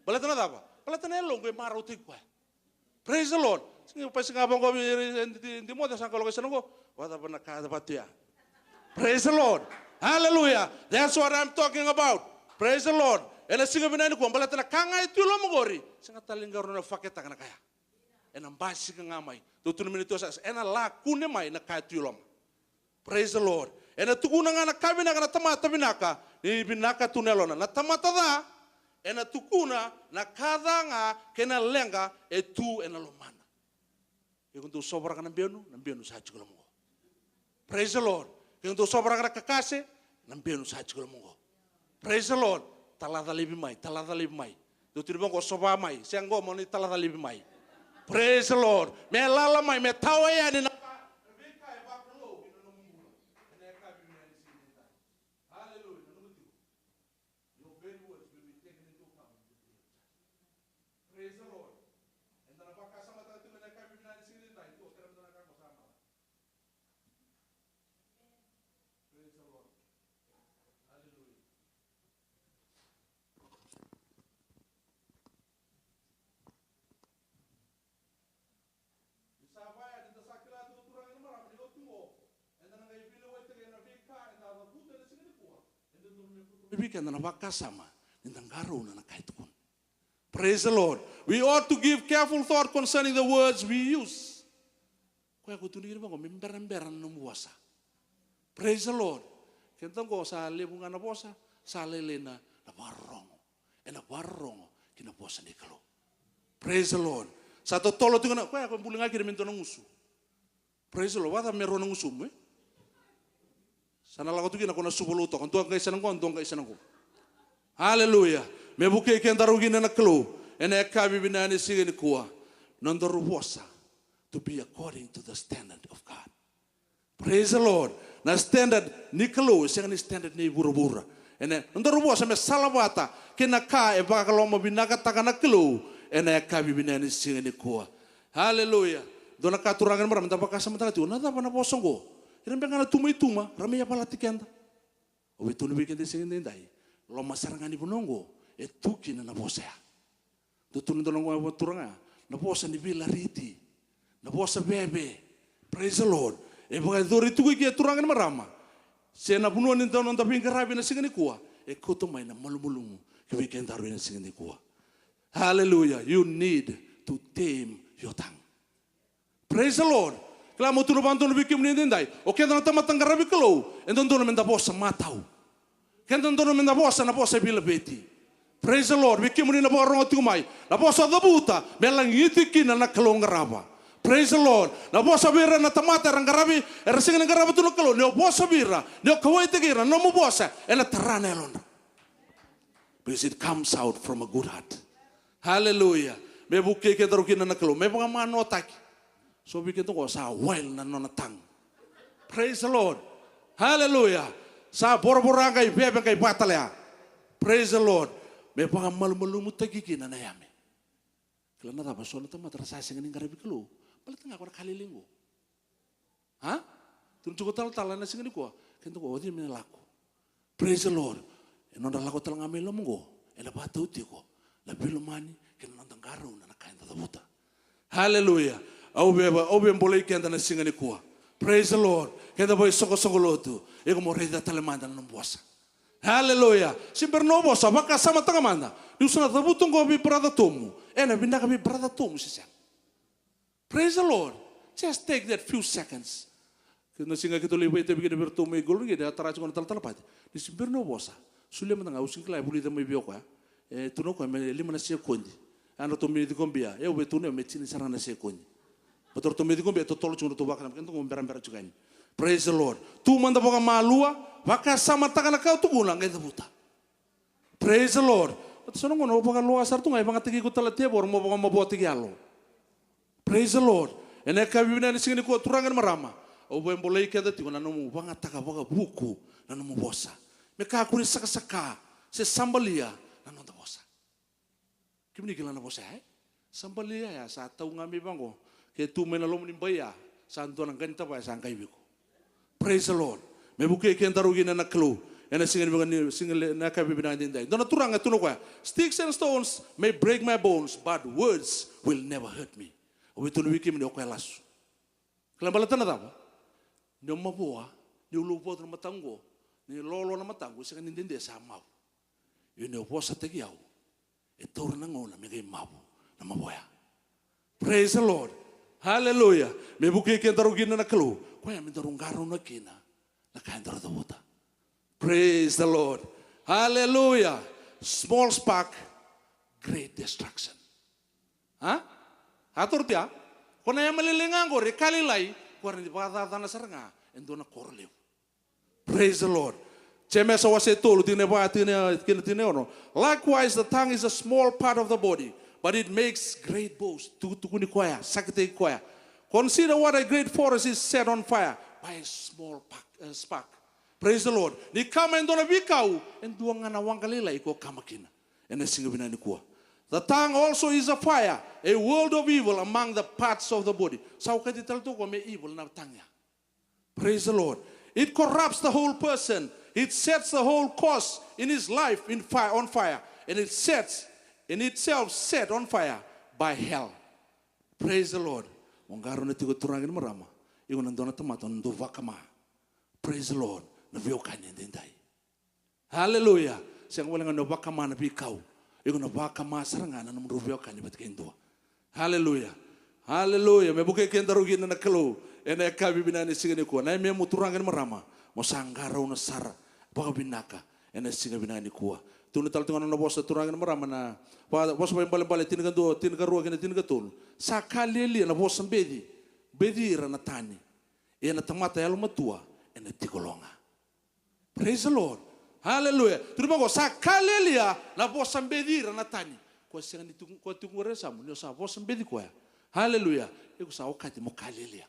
Baleta na cava? Baleta na yalo qo e marautaki koya. Praise the Lord. Sega, pa sega vaqo, Timoci sa qaloka i sana qo. Vacava na ka vatu ya? Praise the Lord. Hallelujah. That's what I'm talking about. Praise the Lord. Ena siga vinaka nikua, baleta na ka ga e tu i loma qori. Sega tale ni qarauna na faketaka na kaya. Ena basika ga mai. Dou tukuna mini tu sa, ena la kune mai na ka e tu i loma. Praise the Lord. Ena tukuna ga na ka vinaka na tamata vinaka, ni vinaka tu na yalona. Na tamata ca, ena tukuna na ka ca ga kei na leqa e tu ena lomana. Ke ko dou sovaraka na benu, na benu sa tiko loma qo. Praise the Lord. Ke ko dou sovaraka na kakase, na benu sa tiko loma qo. Praise the Lord. Talaca laivi mai, talaca laivi mai. Dou tukuna vaqo sova mai, se qo mo ni talaca laivi mai. Praise the Lord. Me lala mai, me tawa yani na veika e vakalou ki na nomu bula. Ena yakavi vinaka ni siga nidai. Hallelujah. Na nomu tiko. Your very words will be taken into account in the day of judgment. Praise the Lord. Eda na vakasamataka tiko ena yakavi vinaka ni siga nidai, io, kena mada na ka ko sa mala. Praise the Lord. Hallelujah. Ni sa vaya, ni da sa kila tu na turaga kei na marama ni oti qo, eda na qai veilewaitaki ena veika eda cavuta ena siga nikua, eda dodonu me vei keda na vakasama ni da qarauna na ka e tukuna. Praise the Lord. We ought to give careful thought concerning the words we use. Koya ko tukuni kina vaqo, me berabera na nomu vosa. Praise the Lord. Keda qo sa levu ga na vosa, sa lailai na, na vakarorogo. Ena vakarorogo ki na vosa ni Kalou. Praise the Lord. Sa totolo tiko na, koya ko buli ga kina me dua na gusu. Praise the Lord. Vata me rua na gusumu, e? Sa na lako tu kina ko na suva lou toka. Dua qai sana qo, dua qai sana qo. Hallelujah. Me vukei kedaru kina na Kalou. Ena yakavi vinaka ni siga nikua. Nodaru vosa to be according to the standard of God. Praise the Lord. Na standard ni Kalou, e sega ni standard ni vuravura. Ena nodaru vosa me salavata kei na ka e vakalomavinakataka na Kalou ena yakavi vinaka ni siga nikua. Hallelujah. Dua na ka turaga kei na marama, da vakasamataka tiko, na cava na vosa oqo? Ira beka ga na tuma i tuma, ra mai yavalati keda. Au via tukuna vei keda e siga nidai, loma sara ga ni vanua oqo e tu kina na vosa ya. Dou tukuna dou na qo, turaga, na vosa ni veilariti, na vosa veve. Praise the Lord. E vakayacori tiko i ke, turaga ni marama. Se na vanua ni dau noda veiqaravi na siga nikua, e kauta mai na malumalumu ki vei kedaru na siga nikua. Hallelujah. You need to tame your tongue. Praise the Lord. Kila, mo tukuna vakadodonu vei kemuni edaidai, o keda na tamata qaravi Kalou, e dodonu meda vosa matau. Keda dodonu meda vosa na vosa e veilaveti. Praise the Lord. Vei kemuni na vakarogo tiko mai, na vosa cavuta, me lagiti kina na Kalou qarava. Praise the Lord. Na vosa vei ira na tamata era qaravi, era sega ni qarava tu na Kalou, ni o vosa vei ira, ni o kauwaitaki ira, na nomu vosa ena tara na yalodra. Because it comes out from a good heart. Hallelujah. Me vukei kedaru kina na Kalou, me vakamanoataki. So vei keda qo sa wild na nona tongue. Praise the Lord. Hallelujah. Sa voravora qai veve qai vakatalea. Praise the Lord. Me vakamalumalumutaki kina na yame. Kila na cava, so na tamata ra sa sega ni qaravi Kalou baleta ga ko na ka lailai qo. A? Tukuna tiko talatala na siga nikua, keda qo o cei me na lako? Praise the Lord. E nodra lako tale ga mai loma qo, ena vakatau tiko na veilomani kei na noda qarauna na ka eda cavuta. Hallelujah. Au vei, au veibolei keda na siga nikua. Praise the Lord. Keda vaisoqosoqo lotu, iko mo raica tale mada na nomu vosa. Hallelujah. Se bera na nomu vosa, vakasamataka mada. Niu sa na cavuta qo vei brother Tomu, ena vinaka vei brother Tomu se sega? Praise the Lord. Just take that few seconds. Kei na siga keitou lai vakaitavi kina vei iratou mai Golden Gate, a tara tiko na talatala Pati. Ni se bera na vosa, solia mada ga, au sega ni kila e vulica mai vei au o koya. E tukuna o koya me lima na sekodi. A, ratou mai cikobia, e, au via tukuna me tini sara ga na sekodi. Baleta ratou mai cikobia e totolo tiko, ratou vakana, keda qo berabera tiko yani. Praise the Lord. Tu mada vakamalua, vakasamataka na ka o tukuna, qai cavuta. Praise the Lord. Baleta so na gauna o vakaloa sara tu ga, e vagataki iko tale na tevoro mo vakamavoataki yalo. Praise the Lord. Ena yakavi vinaka ni siga nikua, turaga ni marama, au veibolei keda tiko na nomu vagataka vakavuku na nomu vosa. Me kakua ni sakasaka se sabalia na noda vosa. Kemuni kila na vosa ya, e? Sabalia ya sa tau ga mai vaqo. Ke tu mai na loma ni bai ya, sa dua na qanitava ya sa qai vei iko. Praise the Lord. Me vukei kedaru kina na Kalou ena siga ni vaka ni, siga le, na yakavi vinaka edaidai. Dua na turaga e tukuna o koya, "Sticks and stones may break my bones, but words will never hurt me." Au via tukuna vei kemuni, o koya lasu. Kila baleta na cava? Ni o mavoa, ni o louvatu na mataqu qo, ni loaloa na mataqu qo, e sega ni dede, sa mavu. Ia ni o vosataki au, e taura na gauna me qai mavu na mavoa ya. Praise the Lord. Hallelujah. Me vukei kedaru kina na Kalou, koya me daru qarauna kina na ka edaru cavuta. Praise the Lord. Hallelujah. Small spark, great destruction. A? A toro tu ya. Ko na yame lailai ga qori, e ka lailai, ko rawa ni vakacacana sara ga e dua na koro levu. Praise the Lord. Jemesa wase tolu, tikina e va, tikina, tikina, tikina e ono. "Likewise, the tongue is a small part of the body, but it makes great boast." Tukutukuni koya, sakitaki koya. "Consider what a great forest is set on fire by a small pa-, uh, spark." Praise the Lord. Ni kama e dua na veikau, e dua ga na waqa lailai ko kama kina. Ena siga vinaka nikua. "The tongue also is a fire, a world of evil among the parts of the body." Sa okati tale tu o koya me evil na tongue ya. Praise the Lord. "It corrupts the whole person. It sets the whole course in his life in fire, on fire. And it sets, in itself set on fire by hell." Praise the Lord. Mo qarauna tiko, turaga kei na marama, iko na dua na tamata o na dau vakama. Praise the Lord. Na veiwekani edaidai. Hallelujah. Sega wale ga ni o vakama na veikau. Iko na vakama sara ga na nomudrau veiwekani vata kei dua. Hallelujah. Hallelujah. Me vukei kedaru kina na Kalou ena yakavi vinaka ni siga nikua. Na yamemu, turaga kei na marama, mo sa qarauna sara vakavinaka ena siga vinaka nikua. Tukuna tale tu ga na nona vosa, turaga kei na marama, na va-, Vosa Vakaibalebale tinikadua, tinikarua kei na tinikatolu. "Sa ka lialia na vosa beci, beci ira na tani. Ia na tamata yalomatua ena tiko lo ga." Praise the Lord. Hallelujah. Tukuna vaqo, sa ka lialia na vosa beci ira na tani. Ko sega ni tu, ko tiko qori e yasamu, ni o sa vosa beci koya. Hallelujah. Iko sa okati mo ka lialia.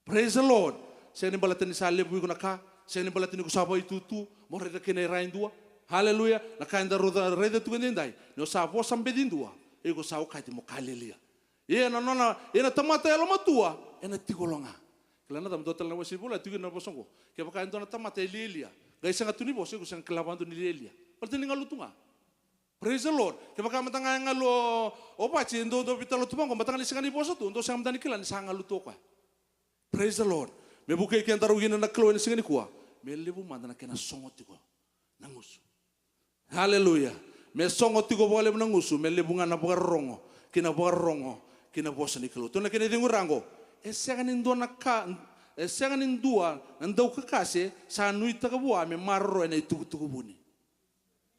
Praise the Lord. Sega ni baleta ni sa levu iko na ka, sega ni baleta ni ko sa vakaitutu, mo raica kina e ra e dua. Hallelujah. Na ka eda raica, raica tu edaidai, ni o sa vosa beci dua, iko sa okati mo ka lialia. Ia na nona, ia na tamata yalomatua ena tiko lo ga. Kila na cava, dua tale na wase ni Vola e tukuna na vosa oqo. Kevaka e dua na tamata e lialia, qai sega tu ni vosa, iko sega kila vakadua ni lialia. Baleta ni galu tu ga. Praise the Lord. Kevaka mada ga e galu o, o Vati, dou, dou veitalanoa tu vaqo, mada ga ni sega ni vosa tu, dou sega mada ni kila ni sa galu tu o koya. Praise the Lord. Me vukei kedaru kina na Kalou ena siga nikua. Me levu mada na kena sogo tiko na gusu. Haleluya. Me sogo tiko vakalevu na gusu, me levu ga na vakarorogo, kei na vakarorogo, kei na vosa ni Kalou. Tou na kena icegu raqo. E sega ni dua na ka, e sega ni dua na daukakase sa nuitaka vua me maroroya na itukutuku vuni.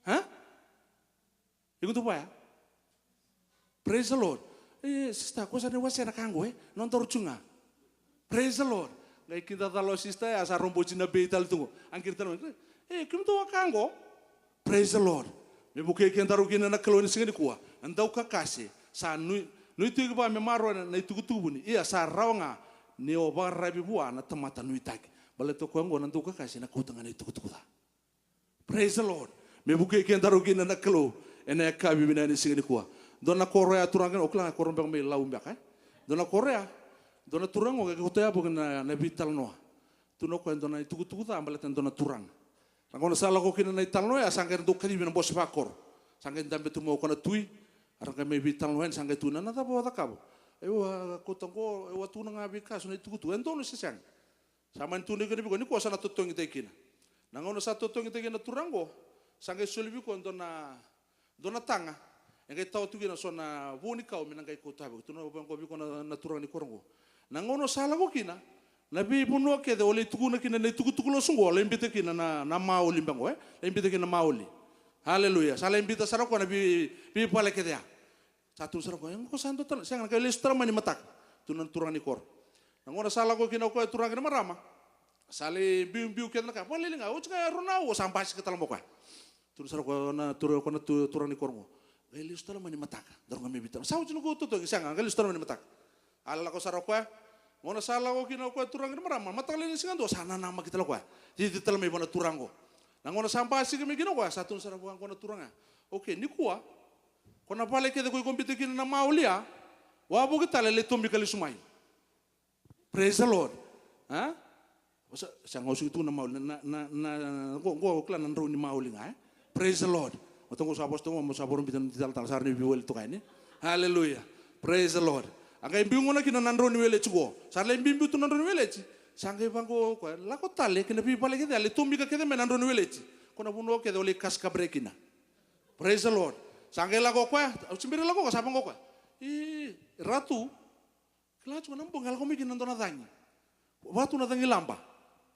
Ha? Iko tu vaya? Praise the Lord. E, sista, ko sa na wasea na ka qo, e? Nodaru tu ga. Praise the Lord. Qai kidacala o sista ya, sa roboti na bei tale tu qo. Aqiri tale mai. E, kemudou a ka qo. Praise the Lord. Me vukei kedaru kina na Kalou ena siga nikua. Na daukakase. Sa nui, nuitaki vua me maroroya na, na itukutuku vuni. Ia sa rawa ga ni o vakararavi vua na tamata nuitaki. Baleta o koya qo na daukakase na kauta ga na itukutuku ca. Praise the Lord. Me vukei kedaru kina na Kalou ena yakavi vinaka ni siga nikua. Dua na koro ya turaga, o kila ga koro beka mai Lau beka, e? Dua na koro ya, dua na turaga qo qai kauta ya vaka na, na veitalanoa. Tukuna o koya e dua na itukutuku ca baleta e dua na turaga. Na gauna sa lako kina na italanoa ya, sa qai ra dau kacivi na bose vakoro. Sa qai dabe tu mai o koya na tui, a ra qai mai veitalanoa yani, sa qai tukuna, na cava o cakava? E, au a kauta qo, e, au a tukuna ga vei koya so na itukutuku. E donu se sega? Sa mani tukuna vei koya nikua sa na totogitaki kina. Na gauna sa totogitaki kina na turaga qo, sa qai soli vei koya dua na, dua na taga. E qai tawa tu kina so na vunikau me na qai kauta vei koya. Tukuna vaqo vei koya na, na turaga ni koro qo. Na gauna sa lako kina, na veivanua kece o lai tukuna kina na itukutuku lasu qo, lai biuta kina na, na maoli baqo, e? Lai biuta kina na maoli. Haleluya. Sa lai biuta sara o koya na vei, veivale kece ya. Sa tukuna sara o koya, e, qo sa dua tale, sega, na qai lesu tale mai ni mataka. Tukuna na turaga ni koro. Na gauna sa lako kina o koya turaga kei na marama. Sa lai biubiu kece na ka. Vakalailai ga, oti ga e rua na aua sa basika tale mai o koya. Tukuna sara o koya na turaga, o koya na tu-, turaga ni koro qo. Qai lesu tale mai ni mataka. Daru ga mai veitalanoa. Sa oti noqu totogi, sega, qai lesu tale mai ni mataka. A lako sara o koya. Gauna sa lako kina o koya turaga kei na marama. Mataka lailai ni siga dua sa nanamaki tale o koya. Cici tale mai vua na turaga qo. Na gauna sa basika mai kina o koya, sa tukuna sara vua qo na turaga. Okay, nikua. Ko na vale kece ko iko biuta kina na maoli ya, wavoki tale lai tomika lesu mai. Praise the Lord. A? Sa, sa gausuki tu na maoli, na, na, na, na, qo, qo, kila na drau ni maoli ga, e? Praise the Lord. O toqo sa vosa toqo, mo sa voro biuta na talatala, sa ra ni veiwali toka yani. Hallelujah. Praise the Lord. A qai biu gona kina na drau ni weleti qo. Sa lai biubiu tu na drau ni weleti. Sa qai vaqo o koya, lako tale ki na veivale kece, a lai tomika kece mai na drau ni weleti. Ko na vanua kece o lai kasikabere kina. Praise the Lord. Sa qai lako o koya, au se bera lako o koya, sa vaqo o koya. I, Ratu, kila tiko na bogi a lako mai kina na dua na cagi. Vaka tu na cagilaba.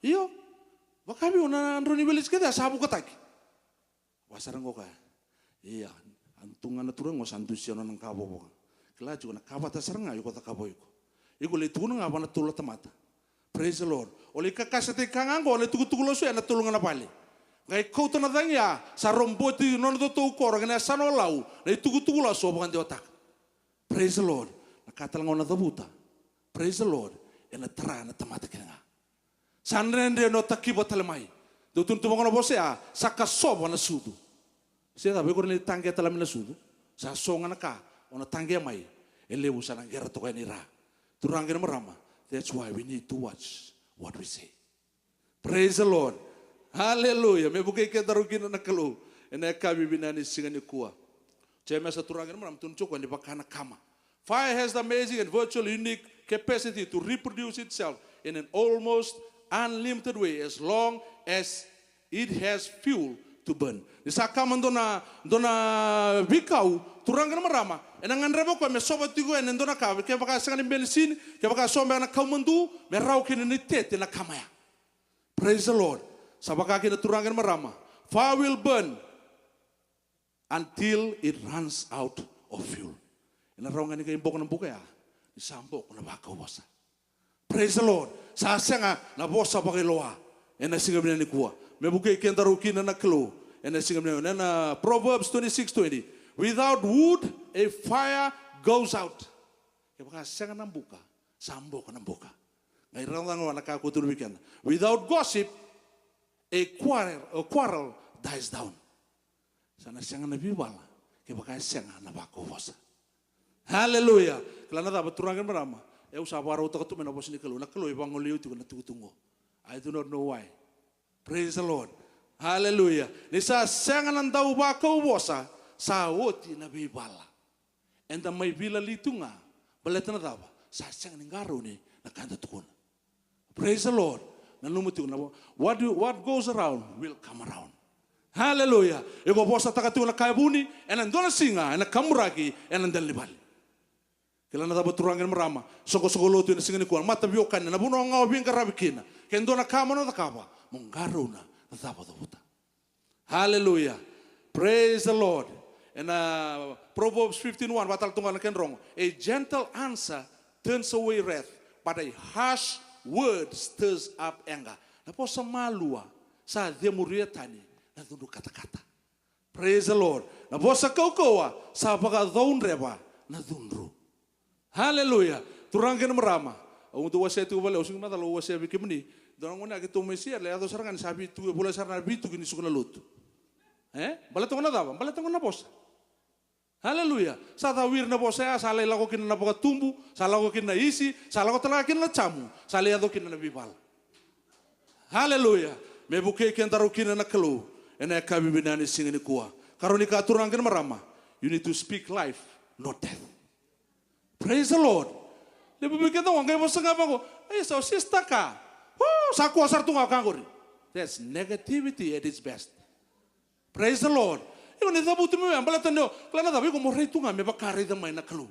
Io. Vaka vei au na drau ni weleti kece a sa vukataki. Vaka sara qo o koya. Ia, a tu ga na turaga qo sa dusia nona ka vovoka. Kila tiko na ka vata sara ga iko cakava o iko. Iko lai tukuna ga vua na tolu na tamata. Praise the Lord. O lai kakasetaki ka ga qo na itukutuku lasu ya na tolu ga na vale. Qai kauta na cagi ya, sa roboti nona itotou koro kei na yasana o Lau, na itukutuku lasu o vakadewataka. Praise the Lord. Na ka tale ga o na cavuta. Praise the Lord. Ena tara na tamata kece ga. Sa dredre ni o takiva tale mai. Dou tukuna tu vaqo na vosa ya, sa kasova na sucu. Se cava, iko rawa ni taqea tale mai na sucu. Sa so ga na ka o na taqea mai. E levu sa na qera toka yani ra. Turaga kei na marama. That's why we need to watch what we say. Praise the Lord. Hallelujah. Me vukei kedaru kina na Kalou ena yakavi vinaka ni siga nikua. Jemesa, turaga kei na marama, tukuna tiko ni vaka na kama. Fire has the amazing and virtually unique capacity to reproduce itself in an almost unlimited way as long as it has fuel to burn. Ni sa kama dua na, dua na veikau, turaga kei na marama, ena gadreva o koya me sova tiko ena dua na ka, kevaka sega ni benisini, kevaka so beka na kau madu, me rawa kina ni tete na kama ya. Praise the Lord. Sa vaka kina, turaga kei na marama. Fire will burn until it runs out of fuel. Ena rawa ga ni qai boko na buka ya, ni sa boko na vakau vosa. Praise the Lord. Sa sega na vosa vakailoa ena siga vinaka nikua. Me vukei kedaru kina na Kalou ena siga vinaka. Ena Proverbs twenty-six twenty. Without wood, a fire goes out. Kevaka sega na buka, sa boko na buka. Qai rawa ga na ka ko tukuna vei keda. Without gossip, a quarrel, a quarrel dies down. Sa na sega na veivala kevaka e sega na vakau vosa. Hallelujah. Kila na cava, turaga kei na marama? Au sa vakarautaka tu mai na vosa ni Kalou. Na Kalou e vagolei au tiko na tukutuku qo. I do not know why. Praise the Lord. Hallelujah. Ni sa sega na dau vakau vosa, Sa oti na veivala. Eda mai veilali tu ga. Baleta na cava? Sa sega ni qarauni na ka eda tukuna. Praise the Lord. Nanuma tiko na vo-, what, you, what goes around will come around. Hallelujah. Iko vosataka tiko na ka e vuni, ena dua na siga ena kaburaki ena dela ni vale. Kila na cava, turaga kei na marama, soqosoqo lotu ena siga nikua, na mataveiwekani, na vanua ga o veiqaravi kina. Ke dua na ka mo na cakava, mo qarauna na cava o cavuta. Hallelujah. Praise the Lord. Ena Proverbs fifteen one, vaka tale tu ga na kena rogo. A gentle answer turns away wrath, but a harsh word stirs up anger. Na vosa malua sa cemuria tani na cudru katakata. Praise the Lord. Na vosa kaukauwa sa vakacaudreva na cudru. Hallelujah. Turaga kei na marama. Au dau wasea tiko vale, au sega ni macala au wasea vei kemuni. Dua na gauna keitou mai Seattle, e yaco sara ga ni sa veituki, e volai sara na veituki ni suka na lotu. E? Baleta toka na cava? Baleta toka na vosa. Hallelujah. Sa cau ira na vosa ya, sa lai lako kina na vakatubu, sa lako kina na isi, sa lako tale ga kina na jamu, sa lai yaco kina na veivala. Hallelujah. Me vukei kedaru kina na Kalou ena yakavi vinaka ni siga nikua. Karua ni ka, turaga kei na marama, you need to speak life, not death. Praise the Lord. Levu vei keda qo qai vosa ga vaqo, "Ei, sa o sister ka. Woo, sa kua sara tu ga o ka qori." That's negativity at its best. Praise the Lord. Iko ni cavuti mai oya, baleta ni o, kila na cava, iko mo rai tu ga me vaka raica mai na Kalou.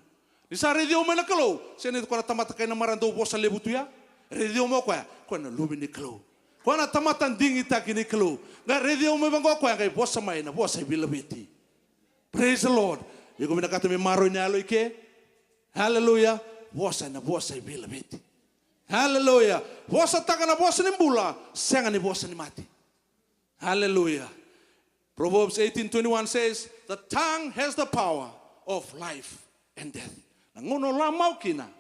Ni sa raici au mai na Kalou, sega ni koya na tamata kai na marama dau vosa levu tu ya. Raici au mai o koya, koya na luve ni Kalou. Koya na tamata digitaki ni Kalou. Qai raici au mai vaqo o koya, qai vosa mai na vosa e veilaveti. Praise the Lord. Iko vinakata me maroroi na yalo i ke? Hallelujah. Vosa na vosa e veilaveti. Hallelujah. Vosataka na vosa ni bula, sega ni vosa ni mate. Hallelujah. Proverbs eighteen twenty-one says, "The tongue has the power of life and death." Na gauna o lako mai kina,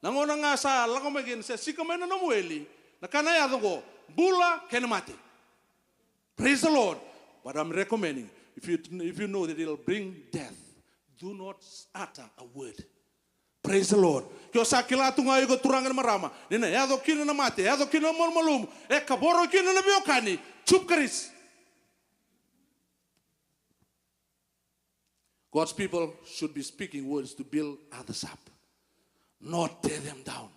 na gauna ga sa lako mai kina, se sika mai na nomu eli, na ka na yaco qo, bula kei na mate. Praise the Lord. But I'm recommending, if you, if you know that it'll bring death, do not utter a word. Praise the Lord. Ke o sa kila tu ga o iko, turaga kei na marama, ni na yaco kina na mate, yaco kina na malumalumu, e kavoro kina na veiwekani, chup karis. God's people should be speaking words to build others up, not tear them down.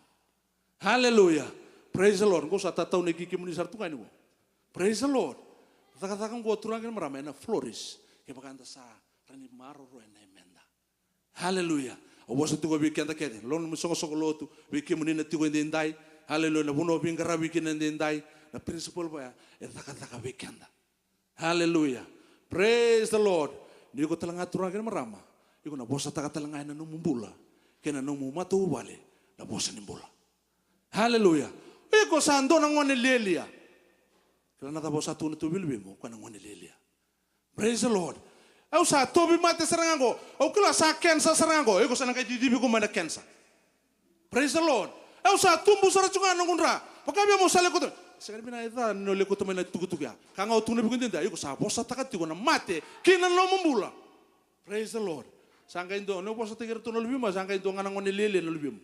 Hallelujah. Praise the Lord. Qo sa tatau na ki kemuni sara tu ga ni qo. Praise the Lord. Cakacaka qo, turaga kei na marama, ena flourish kevaka eda sa rawa ni maroroya na yameda. Hallelujah. Au vosa tiko vei keda kece, loma ni soqosoqo lotu, vei kemuni na tiko edaidai. Hallelujah. Na vanua o veiqaravi kina edaidai. Na principle vaya e cakacaka vei keda. Hallelujah. Praise the Lord. Ni iko tale ga, turaga kei na marama, iko na vosataka tale ga ena nomu bula kei na nomu matavuvale na vosa ni bula. Hallelujah. Iko sa dua na gone lialia. Kila na cava o sa tukuna tu vei luvemu, o koya na gone lialia. Praise the Lord. Au sa tauvimate sara ga qo. Au kila sa cancer sara ga qo. Iko sa na qai cicivi iko mai na cancer. Praise the Lord. Au sa tubu sara tiko ga na noqu dra. Vaka vei au, au sa lako tu. Sega ni vinaka e ca ni o lako tu mai na tukutuku ya. Ka ga au tukuna vei iko edaidai, iko sa vosataka tiko na mate ki na nomu bula. Praise the Lord. Sa qai dua, ni o vosataki iratou na luvemu, sa qai dua ga na gone lialia na luvemu.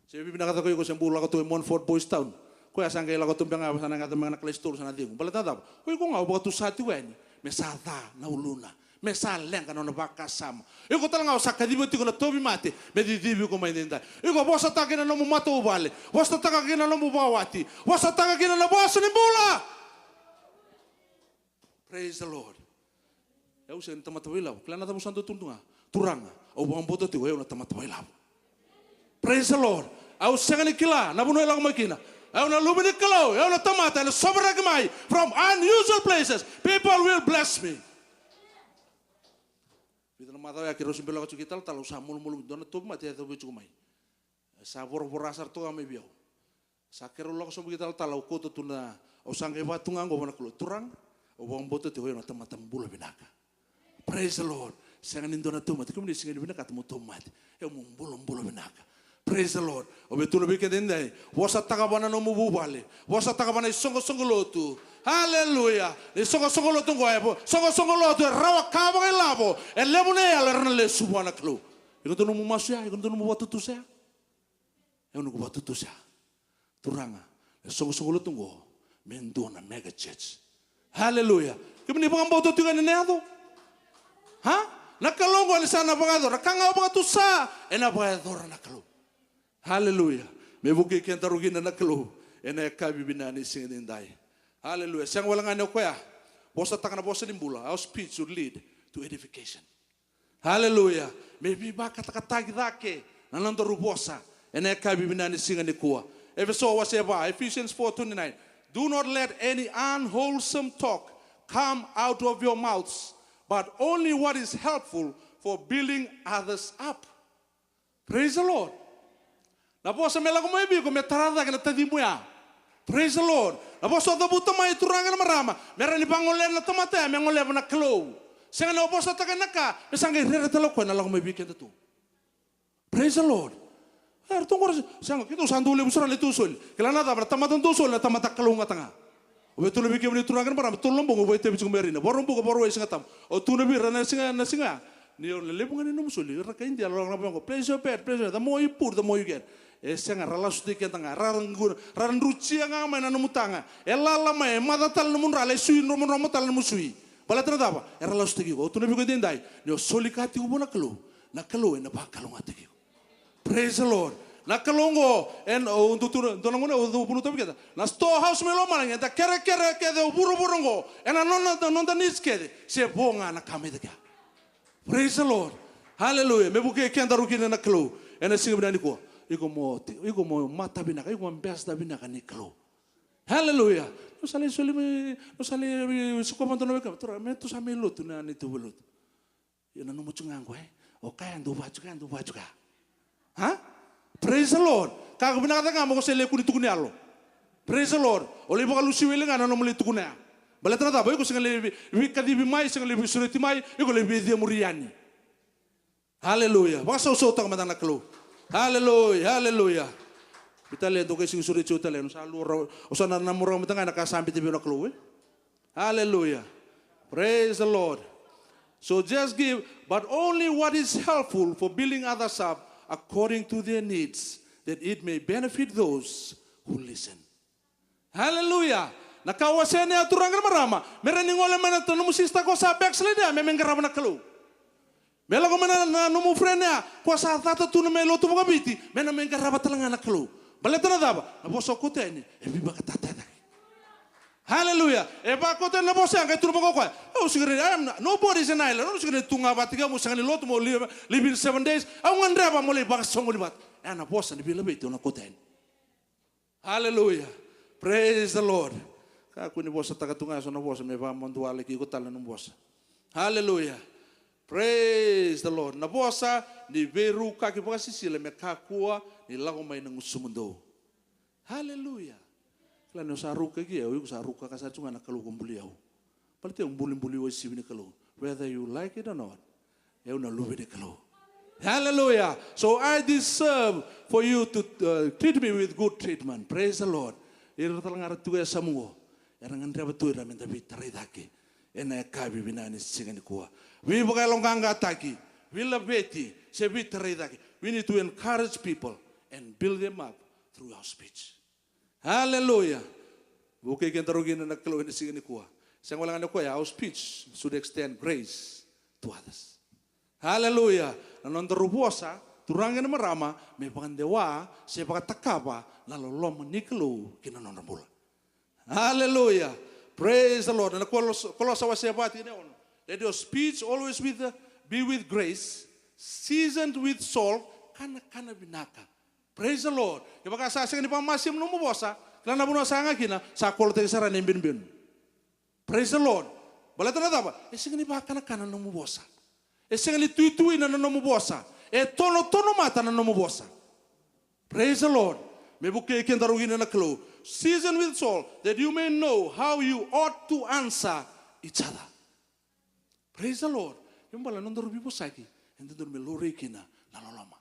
Se veivinakataka o iko, se bau lako tu e Montfort Boys Town. Koya sa qai lako tu beka ga, sa na gata beka ga na Clay Store, sa na cegu. Baleta na cava? O iko ga o vakatusa tiko yani me sa ca na uluna, me sa leqa na nona vakasama. O iko tale ga o sa kaciva tiko na tauvimate me cicivi iko mai edaidai. Iko vosataka kina na nomu matavuvale, vosataka kina na nomu vakawati, vosataka kina na vosa ni bula. Praise the Lord. Au sega ni tamata vakailavo. Kila na cava au sa dau tukuna tu ga? Turaga, au vakabauta tiko o yau na tamata vakailavo. Praise the Lord. Au sega ni kila na vanua e lako mai kina. Au na luve ni Kalou, au na tamata ena sovaraki mai from unusual places. People will bless me. Vica na macawa ya keirau se bera lako tiko i talatala, au sa malumalumu, dua na tauvimate e yacovi tiko mai. Sa voravora sara toka mai vei au. Sa keirau lako sobu ki talatala, au kauta tu na, au sa qai vaka tu ga qo vua na Kalou, Turaga, au vakabauta tiko o yau na tamata bula vinaka. Praise the Lord. Sega ni dua na tauvimate, kemuni sega ni vinakata mo tauvimate. Au mo bulabula vinaka. Praise the Lord. Au via tukuna vei keda edaidai, vosataka vua na nomu vuvale, vosataka vua na isoqosoqo lotu. Hallelujah. Na isoqosoqo lotu qo e vo, soqosoqo lotu e rawa ka vakailavo. E levu na iyaloyalo era na lesu vua na Kalou. Iko dua nomu masu ya, iko dua nomu vakatutusa ya. Au noqu vakatutusa. Turaga, na soqosoqo lotu qo me dua na mega church. Hallelujah. Kemuni vakabauta tiko yani na yaco? Ha? Na Kalou oqo ena sa na vakayacora. Ka ga o vakatusa, ena vakayacora na Kalou. Haleluya. Me vukei kedaru kina na Kalou ena yakavi vinaka ni siga nidai. Haleluya. Sega wale ga ni o koya vosataka na vosa ni bula. Our speech should lead to edification. Haleluya. Me veivakatakataki cake na nodaru vosa ena yakavi vinaka ni siga nikua. Efeso wase va, Ephesians four twenty-nine. Do not let any unwholesome talk come out of your mouths, but only what is helpful for building others up. Praise the Lord. Na vosa me lako mai vei iko me tara cake na tacimu ya. Praise the Lord. Na vosa o cavuta mai, turaga kei na marama, me rawa ni vagolea na tamata ya me goleva na Kalou. Sega ni o vosataka na ka me sa qai rere tale o koya na lako mai vei keda tu. Praise the Lord. E, ratou qori, sega, keitou sa dau levu sara na neitou soli. Kila na cava? Na tamata dau soli na tamata kalougata ga. Au via tukuna vei kemuni turaga kei na marama, tolu na bogi au vakaitavi tiko mai Rina. Vakaraubuka, Vakarauwai, Sigatabu. Au tukuna vei ira na siga, na siga ya, ni o na levu ga ni nomu soli. Ira kai Idia lako na vaqo, place your bet, place your bet. The more you put, the more you get. E sega, ra lasutaki keda ga. Ra, ra quna, ra drutia ga mai na nomu taga. E lala mai, e maca tale na nomu drala, e sui, dromodromo tale na nomu sui. Baleta na cava? Era lasutaki iko. Au tukuna vei iko edaidai, ni o soli ka tiko vua na Kalou, na Kalou ena vakalougatataki iko. Praise the Lord. Na Kalou oqo, e, au dau tukuna, dua na gauna au dau vunautaka vei keda. Na storehouse mai lomalagi, eda kerekere kece o vuravura oqo ena nona, na noda needs kece, se vo ga na ka mai cake ya. Praise the Lord. Hallelujah. Me vukei kedaru kina na Kalou ena siga vinaka nikua. Iko mo, iko mo mata vinaka, iko mo ambassador vinaka ni Kalou. Hallelujah. Ni o sa lai soli mai, ni o sa lai, e, sikova dua na wekaqu, turaga, me tou sa mai lotu na neitou vale ni lotu. Io, nanuma tu ga qo, e. O kaya dou vaya tu ga, dou vaya tu ga. Ha? Praise the Lord. Ka vinaka cake ga mo ko se lai kua ni tukuni yalo. Praise the Lord. O lai vakalusi wale ga na nomu lai tukuna ya. Baleta na cava? Iko sega lai vei, veikacivi mai, sega lai veisureti mai, iko lai veicemuri yani. Haleluya. Vakasausautaka mada na Kalou. Haleluya, haleluya. Vei tale dou qai sega ni sureti au tale, au sa lua rawa, au sa nanamuraga mada ga na ka sa biuta vei au na Kalou, e. Hallelujah. Praise the Lord. So just give, but only what is helpful for building others up according to their needs, that it may benefit those who listen. Hallelujah. Na ka au wasea ya, turaga kei na marama, me rawa ni gole mai na nomu sister ko sa backslide ya, me mai qarava na Kalou. Me lako mai na, na nomu friend ya ko sa cata tu na mai lotu vakaviti, me na mai qarava tale ga na Kalou. Baleta na cava? Na vosa o kauta yani e veivakatatayacaki. Hallelujah. E vakauta yani na vosa ya, qai tukuna vaka o koya, au sega ni, I am not, nobody is an island. Au sega ni tu ga vata kei au, mo sega ni lotu, mo live, live in seven days. Au gadreva mo lai vakasoqoni vata. E na vosa ni veilaveti o na kauta yani. Hallelujah. Praise the Lord. Kakua ni vosataka tu ga eso na vosa me vakamadualaki iko tale na nomu vosa. Hallelujah. Praise the Lord. Na vosa ni veiraukaki vakasisila me kakua ni lako mai na gusumudou. Hallelujah. Kila ni o sa raukaki, e, o iko sa raukaka sara tu ga na Kalou ko buli au. Baleta au bulibuli uasivi ni Kalou. Whether you like it or not, au na luve ni Kalou. Hallelujah. So I deserve for you to, uh, treat me with good treatment. Praise the Lord. Ira tale ga ra tiko e yasamu qo, era gadreva tu ira me da veitarai cake ena yakavi vinaka ni siga nikua. Veivakayaloqaqataki, veilaveti, se veitarai cake. We need to encourage people and build them up through our speech. Hallelujah. Vukei kedaru kina na Kalou ena siga nikua. Sega wale ga ni o koya, our speech should extend grace to others. Hallelujah. Na nodaru vosa, turaga kei na marama, me vakadewa se vakatakava na loloma ni Kalou ki na nodra bula. Hallelujah. Praise the Lord. Na Kolos-, Kolosa wase va, tikina e ono. Let your speech always with, uh, be with grace, seasoned with salt, kanakana vinaka. Praise the Lord. Kevaka sa sega ni vakamasiam nomu vosa, kila na vanua sa yaga kina, sa kolotaki sara na ibenubenu. Praise the Lord. Baleta na cava? E sega ni vakanakana na nomu vosa. E sega ni tuituina na nomu vosa. E tonotonomata na nomu vosa. Praise the Lord. Me vukei kedaru kina na Kalou. Season with salt, that you may know how you ought to answer each other. Praise the Lord. Ia bala na nodaru veivosaki, e dodonu me laurai kina na loloma.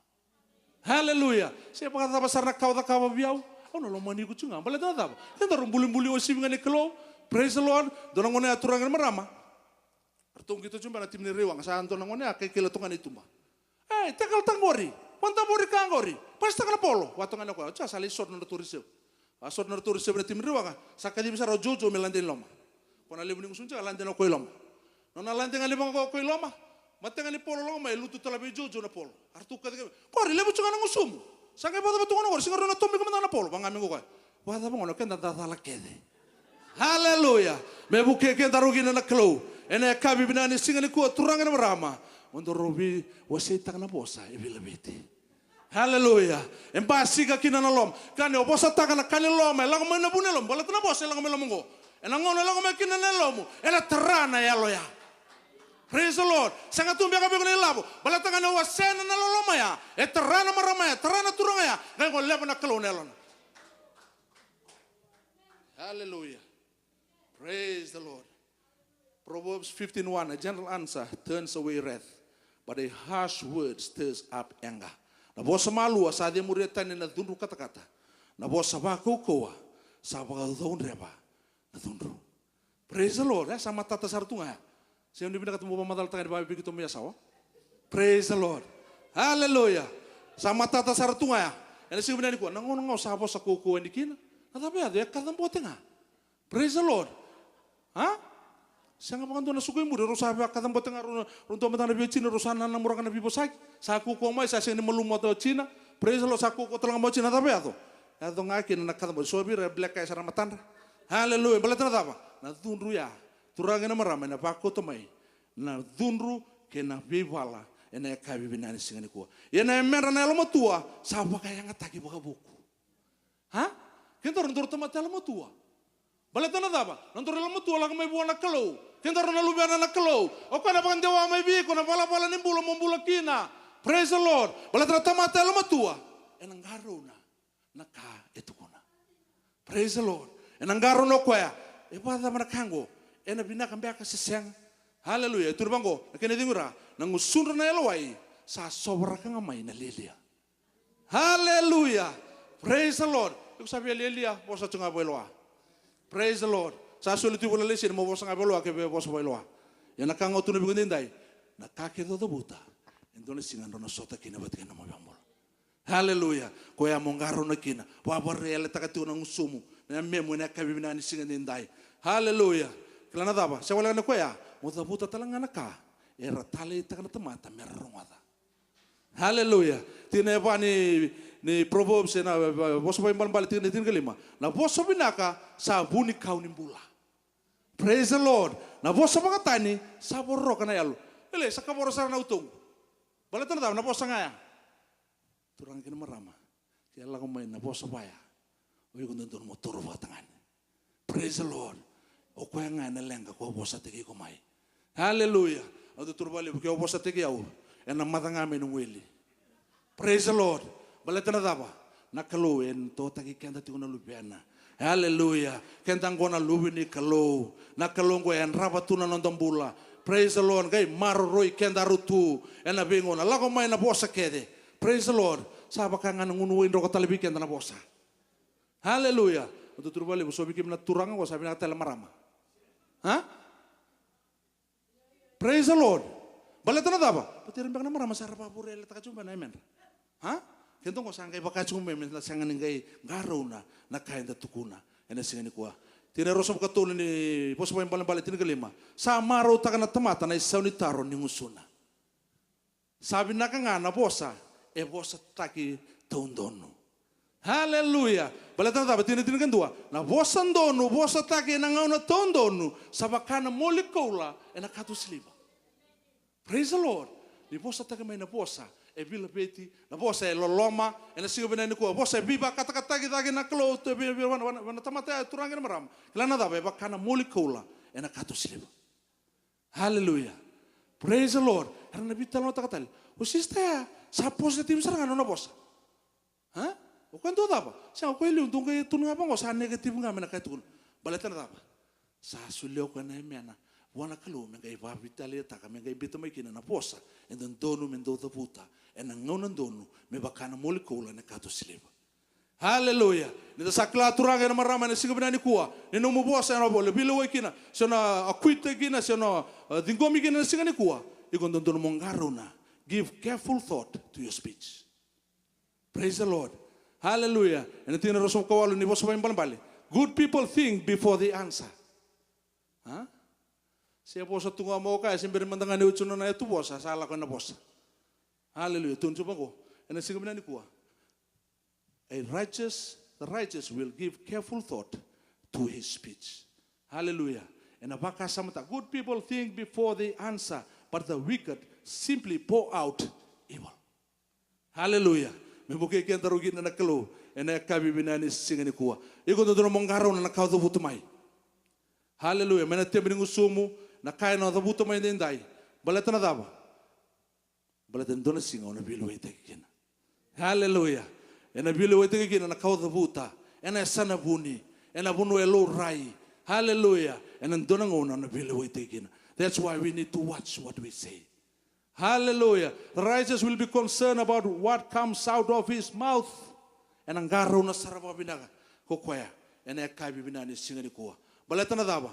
Hallelujah. Se vakacava sara na ka o cakava vei au, au na lomani iko tu ga. Baleta na cava? Kedaru bulibuli uasivi ga ni Kalou. Praise the Lord. Dua na gone ya, turaga kei na marama, ratou qito tu beka na timi ni Raiwaqa, sa dua na gone ya kaikaila toka ga na ituba. E, tackle taka qori, vakadavori ka qori, pass taka na bolo. Vaka toka ga o koya, sa lai sota na nodratou reserve. Vaka sota na nodratou reserve na timi ni Raiwaqa, sa kacivi sara o Jojo me lade i loma. Ko na levu ni gusu ni jaka, lade na o koya i loma. Nona lade ga laivi ga o koya i loma, Matega ni polo lako mai, lutu tale vei Jojo na polo. A ratou kaci kece. Qori, levu tiko ga na gusumu. Sa qai vakacava tu gona qori, sega rawa ni tomika mada ga na polo. Vaqo mai qo koya. Vakacava gona, o keda da cala kece. Haleluya. Me vukei kedaru kina na Kalou. Ena yakavi vinaka ni siga nikua, turaga kei na marama. Mo daru veiwaseitaka na vosa e vilaveti. Haleluya. E basika kina na loma. Ka ni o vosataka na ka ni loma, e lako mai na vu ni loma. Baleta na vosa e lako mai loma qo. Ena gauna e lako mai kina na yalomu, ena tara na yalo ya. Praise the Lord. Sega tu beka vei iko na ilavo. Baleta ga ni o wasea na loloma ya, e tara na marama ya, tara na turaga ya. Qai goleva na Kalou na yalona. Haleluya. Praise the Lord. Proverbs fifteen one, a gentle answer turns away wrath, but a harsh word stirs up anger. Na vosa malua sa cemuria tani na cudru katakata. Na vosa vakaukauwa sa vakacaudreva na cudru. Praise the Lord. E, sa matata sara tu ga ya. Sega ni vinakata mo vakamacalataka ni vakabibi tu mai yasawa. Praise the Lord. Hallelujah. Sa matata sara tu ga ya. Ena siga vinaka nikua, na gauna ga o sa vosa kaukauwa yani kina, na cava e yaco? E kacabote ga. Praise the Lord. A? Sega vakadua na suka i muri, rau sa vakacabote ga, rau, rau dua mada na veitina, rau sa nanamuraka na veivosaki. Sa kaukauwa mai, sa sega ni malumu o tina. Praise the Lord, sa kaukauwa tale ga mai o tina, na cava e yaco? Yaco ga kina na kacabote. So vei ira e black eye sara na matadra. Hallelujah. Baleta na cava? Na cudru ya. Turaga kei na marama, ena vakauta mai na cudru kei na veivala ena yakavi vinaka ni siga nikua. Ia na yamedra na yalomatua sa vakayagataki vakavuku. A? Kedaru na daru tamata yalomatua. Baleta na cava? Na daru yalomatua lako mai vua na Kalou. Kedaru na luvena na Kalou. O koya na vakadewa mai vei iko na valavala ni bula mo bula kina. Praise the Lord. Baleta na tamata yalomatua ena qarauna na ka e tukuna. Praise the Lord. Ena qarauna o koya, e vakacava na ka qo? Ena vinaka beka se sega? Hallelujah. E tukuna vaqo na kena icegu ra, na gusudra na yalowai sa sovaraka ga mai na lialia. Hallelujah. Praise the Lord. Iko sa via lialia, vosa tu ga vakailoa. Praise the Lord. Sa soli tu i Valenisia ni mo vosa ga vakailoa, ke via vosa vakailoa. Ia na ka ga au tukuna vei iko edaidai, na ka kece o cavuta, e dua na siga drau na sota kina vata kei na nomu iVakabula. Hallelujah. Koya mo qarauna kina. Vakareretaka tiko na gusumu, na yamemu ena yakavi vinaka ni siga edaidai. Hallelujah. Kila na cava? Se wale ga na koya, mo cavuta tale ga na ka era taleitaka na tamata mera rogoca. Hallelujah. Tikina e va ni, ni Proverbs ena, e, e, Vosa Vakaibalebale, tikina e tinikalima. Na vosa vinaka sa vunikau ni bula. Praise the Lord. Na vosa vakatani sa voroka na yalo. Ele, sa kavoro sara na utoqu. Baleta na cava? Na vosa ga ya. Turaga kei na marama, ke lako mai na vosa vaya, o iko dodonu mo toro vakatagane. Praise the Lord. O koya ga ena leqa ko a vosataki iko mai. Hallelujah. Au dau toro vakalevu ke o vosataki au, ena maca ga mai na weli. Praise the Lord. Baleta na cava? Na Kalou e totaki keda tiko na luvena. Hallelujah. Keda qo na luve ni Kalou. Na Kalou qo e yadrava tu na noda bula. Praise the Lord. Qai maroroi kedaru tu ena veigauna. Lako mai na vosa kece. Praise the Lord. Sa vaka ga na gunu wai droka tale vei keda na vosa. Hallelujah. Au dau toro vakalevu, so vei keimami na turaga qo sa vinaka tale marama. A? Praise the Lord. Baleta na cava? Baleta ira beka na marama sa ra vakavureletaka tiko mai na yamedra. A? Keda qo sa qai vaka tiko mai, me da sega ni qai qarauna na ka eda tukuna ena siga nikua. Tikina e ruasagavulu ka tolu ni Vosa Vakaibalebale tinikalima. Sa marautaka na tamata na isau ni taro ni gusuna. Sa vinaka ga na vosa e vosataki taudonu. Hallelujah. Baleta na cava? Tikina tinikadua. Na vosa donu vosataki ena gauna taudonu sa vaka na moli koula ena kato siliva. Praise the Lord. Ni vosataki mai na vosa e vilaveti, na vosa e loloma, ena siga vinaka nikua, vosa e veivakatakataki cake na Kalou, tu e vei, vei, vei, vei na tamata ya, turaga kei na marama. Kila na cava? E vaka na moli koula ena kato siliva. Hallelujah. Praise the Lord. Era na veitalanoataka tale. O sister ya, sa positive sara ga na nona vosa. A? O koya dau cava? Sega, o koya e liu, dau qai tukuna ga vaqo, sa negative ga mai na ka e tukuna. Baleta na cava? Sa solia o koya na yamena vua na Kalou me qai vakaveitaliataka, me qai biuta mai kina na vosa e dodonu me dau cavuta ena gauna donu, me vaka na moli koula ena kato siliva. Hallelujah. Ni da sa kila, turaga kei na marama, ena siga vinaka nikua, ni nomu vosa ena veilewai kina, se o na acquit kina, se o na, uh, ciqomi kina ena siga nikua, iko dodonu mo qarauna. Give careful thought to your speech. Praise the Lord. Hallelujah. Ena tikina ruasagavulu ka walu ni Vosa Vakaibalebale. Good people think before they answer. A? Se vosa tu ga mo kaya, se bera mada ga ni oti na nona yatu vosa, sa lako ena vosa. Haleluya. Tukuna tu vaqo, ena siga vinaka nikua. A righteous, the righteous will give careful thought to his speech. Haleluya. Ena vakasamataka. Good people think before they answer, but the wicked simply pour out evil. Haleluya. Me vukei kedaru kina na Kalou ena yakavi vinaka ni siga nikua. Iko dodonu mo qarauna na ka o cavuta mai. Haleluya. Mai na tebe ni gusumu, na ka ena cavuta mai edaidai. Baleta na cava? Baleta e dua na siga o na veilewai taki kina. Haleluya. Ena veilewai taki kina na ka o cavuta. Ena yasana vuni. Ena vanua e laurai. Haleluya. Ena dua na gauna o na veilewai taki kina. That's why we need to watch what we say. Haleluya. The righteous will be concerned about what comes out of his mouth. Ena qarauna sara vakavinaka ko koya ena yakavi vinaka ni siga nikua. Baleta na cava?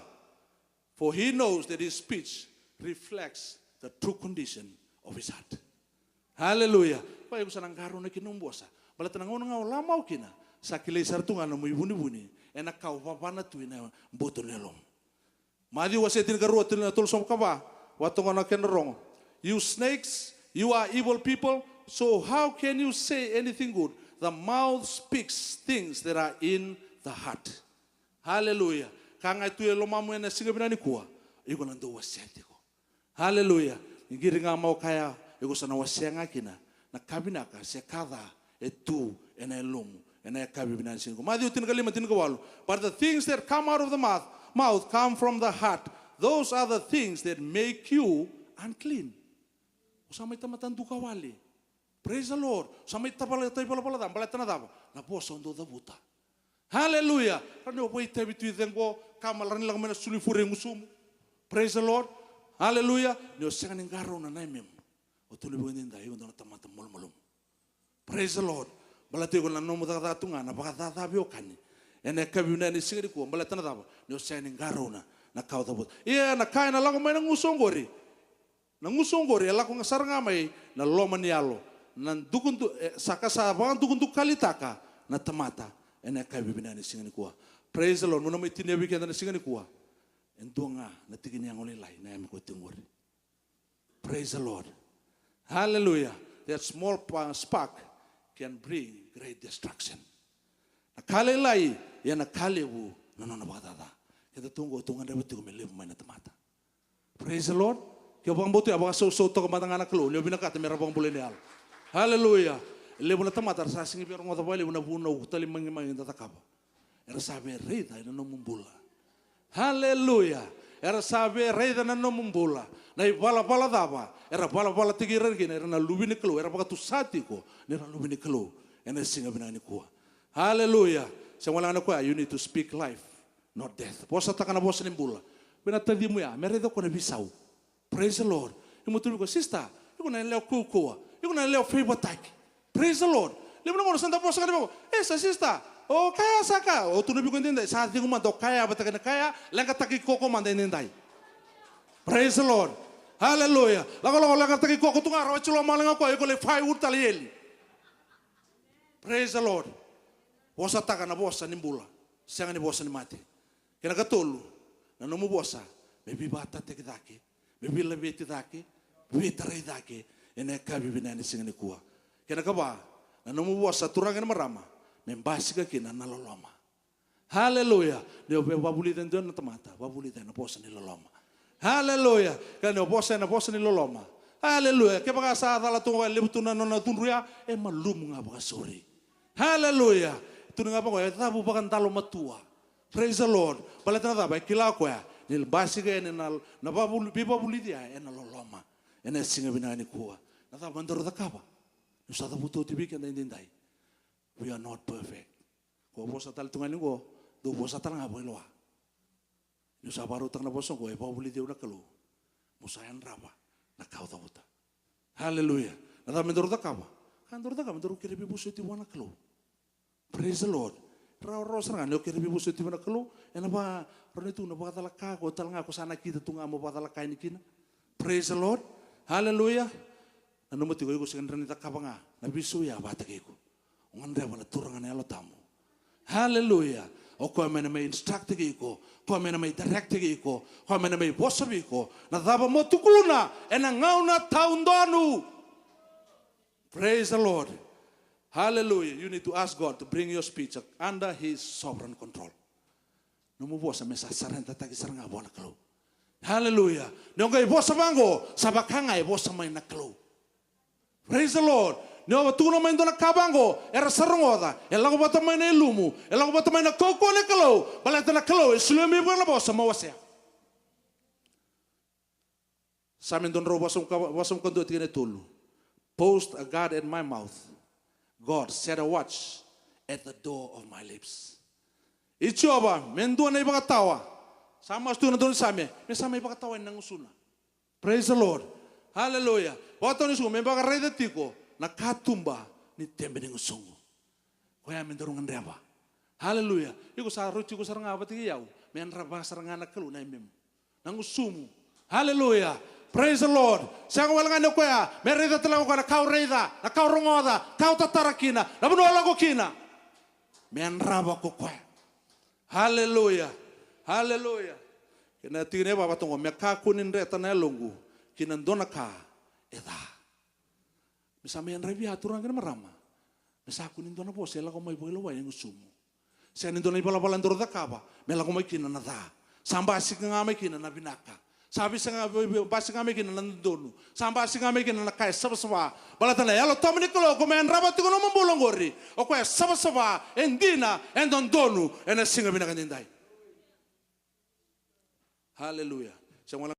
For he knows that his speech reflects the true condition of his heart. Haleluya. Koya iko sa na qarauna kina nomu vosa. Baleta na gauna ga o lako mai kina, sa kilai sara tu ga na nomu ivunivuni ena ka o vavana tu ena boto ni yalomu. Maciu wase tinikarua, tini na tolusagavulu ka va, vatoqa na kena rogo. You snakes, you are evil people, so how can you say anything good? The mouth speaks things that are in the heart. Haleluya. Ka ga e tu e lomamu ena siga vinaka nikua, iko na dau wasea tiko. Haleluya. Ni qiri ga mai o kaya, iko sa na wasea ga kina na ka vinaka se ka ca e tu ena yalomu ena yakavi vinaka ni siga nikua. Maciu tinikalima, tinikawalu. But the things that come out of the mouth, mouth come from the heart. Those are the things that make you unclean. O sa mai tamata duka wale. Praise the Lord. Sa mai tavala, tavala, tavala ca, baleta na cava? Na vosa o dau cavuta. Haleluya. Ra ni o vakaitavi tu i cegu, ka mala ra ni lako mai na sulu i fure i gusumu. Praise the Lord. Haleluya. Ni o sega ni qarauna na yamemu, o tukuna vakaidai, iko dua na tamata malumalumu. Praise the Lord. Baleta iko na nomu cakacaka tu ga na vakacaca veiwekani. Ena yakavi vinaka ni siga nikua, baleta na cava? Ni o sega ni qarauna na ka o cavuta. Ia na ka ena lako mai na gusu oqori. Na gusu oqori e lako ga sara ga mai na loma ni yalo. Na dukudu, e, sa ka sa vakadukadukalitaka na tamata ena yakavi vinaka ni siga nikua. Praise the Lord. Meu na mai tinia vei keda na siga nikua. E dua ga na tiki ni yago lailai na yame ko tiko qori. Praise the Lord. Hallelujah. That small pa-, spark can bring great destruction. Na ka lailai, ia na ka levu na nona vakacaca. Keda tu qo, tu gadreva tiko me levu mai na tamata. Praise the Lord. Ke o vakabauta ya, vakasausau toka mada ga na Kalou, ni o vinakata me ra vakabulai na yalo. Hallelujah. E levu na tamata era sa sega ni via rogoca vakalevu na vunau talimagimagi eda cakava. Era sa via raica ena nomu bula. Hallelujah. Era sa via raica na nomu bula. Na ivalavala cava era valavalataki ira kina, era na luve ni Kalou, era vakatusa tiko ni ra luve ni Kalou ena siga vinaka nikua. Hallelujah. Sega wale ga na koya, you need to speak life, not death. Vosataka na vosa ni bula vei na tacimu ya, me raica o koya na veisau. Praise the Lord. Iko tukuna vei koya, sister, iko na yalewa kaukaua, iko na yalewa favour-taki. Praise the Lord. Levu na gauna sa da vosa ga ni vaka, e sa sister, o kaya sa ka, o tukuna vei koya edaidai, sa cegu mada o kaya vata kei na kaya, leqataki koya mada edaidai. Praise the Lord. Hallelujah. Lakolako leqataki koya tu ga, rawa ni lomalagi o koya, iko lai firewood tale i eli. Praise the Lord. Vosataka na vosa ni bula, sega ni vosa ni mate. Kena katolu, na nomu vosa me veivakatataki cake, me veilaveti cake, me veitarai cake ena yakavi vinaka ni siga nikua. Kena kava, na nomu vosa, turaga kei na marama, me basika kina na loloma. Hallelujah. Ni o via vakavulica e dua na tamata, vakavulica ena vosa ni loloma. Hallelujah. Ka ni o vosa ena vosa ni loloma. Hallelujah. Kevaka sa cala tu ga, e levu tu na nona cudru ya, e malumu ga vakasauri. Hallelujah. Tukuni ga vaka oqo, e cavu vakadalo matua. Praise the Lord. Baleta na cava? E kila o koya ni basika yani na, na vavuli-, veivakavulici ya ena loloma ena siga vinaka nikua. Na cava me daru cakava? Niu sa cavuta oti vei keda edaidai. We are not perfect. Ko vosa tale tu ga ni qo, dou vosa tale ga vakailoa. Niu sa vakarautaka na vosa oqo, e vakavulici au na Kalou. Mo sa yadrava na ka au cavuta. Hallelujah. Na cava me daru cakava? Ka daru cakava, me daru kere veivosoti vua na Kalou. Praise the Lord. Rawarawa sara ga ni o kere veivosoti vua na Kalou. Ena vaka, rawa ni tu na vakacalaka, ko tale ga ko sa nakita tu ga mo vakacalaka yani kina. Praise the Lord. Hallelujah. Nanuma tiko, iko sega ni rawa ni cakava ga na veisau ya vakataki iko. O gadreva na Turaga na Yalo Tabu. Hallelujah. O koya mai na mai instruct-taki iko, o koya mai na mai direct-taki iko, o koya mai na mai vosa vei iko. Na cava mo tukuna ena gauna taudonu. Praise the Lord. Hallelujah. You need to ask God to bring your speech under his sovereign control. Nomu vosa me sa surrender-taki sara ga vua na Kalou. Hallelujah. Ni o qai vosa vaqo, sa vaka ga e vosa mai na Kalou. Praise the Lord. Ni o tukuna mai dua na ka vaqo, era sa rogoca, e lako vata mai na ilumu, e lako vata mai na kaukauwa ni Kalou, baleta na Kalou e solia mai vua na vosa mo wasea. Same dua na drau vasagavulu ka dua tikina e tolu. Post a guard at my mouth. God, set a watch at the door of my lips. I Jiova, me dua na ivakatawa. Sa masu tu na dua na same, me sa mai vakatawa yani na gusuna. Praise the Lord. Hallelujah. Vakatau ni sugu, me baka raica tiko na katuba ni tebe ni gusuqu. Koya me daru gadreva. Hallelujah. Iko sa rauti iko sara ga vata kei au. Me yadrava sara ga na Kalou na yamemu. Na gusumu. Hallelujah. Praise the Lord. Sega wale ga ni o koya. Me raica tale ga o koya na ka o raica, na ka o rogoca, ka o tatara kina, na vanua o lako kina. Me yadrava ko koya. Hallelujah. Hallelujah. Kena tikina e va vata oqo, me kakua ni dreta na yaloqu ki na dua na ka e ca. Me sa mai yadravi au, turaga kei na marama. Me sa kua ni dua na vosa e lako mai vakailoa e gusumu. Sega ni dua na ivalavala daru cakava me lako mai kina na ca. Sa basika ga mai kina na vinaka. Sa visa ga, basika ga mai kina na dodonu. Sa basika ga mai kina na ka e savasava. Baleta na Yalo Tabu ni Kalou, ko me yadrava tiko nomu bula oqori, o koya e savasava, e dina, e dodonu ena siga vinaka edaidai. Hallelujah. Sega wale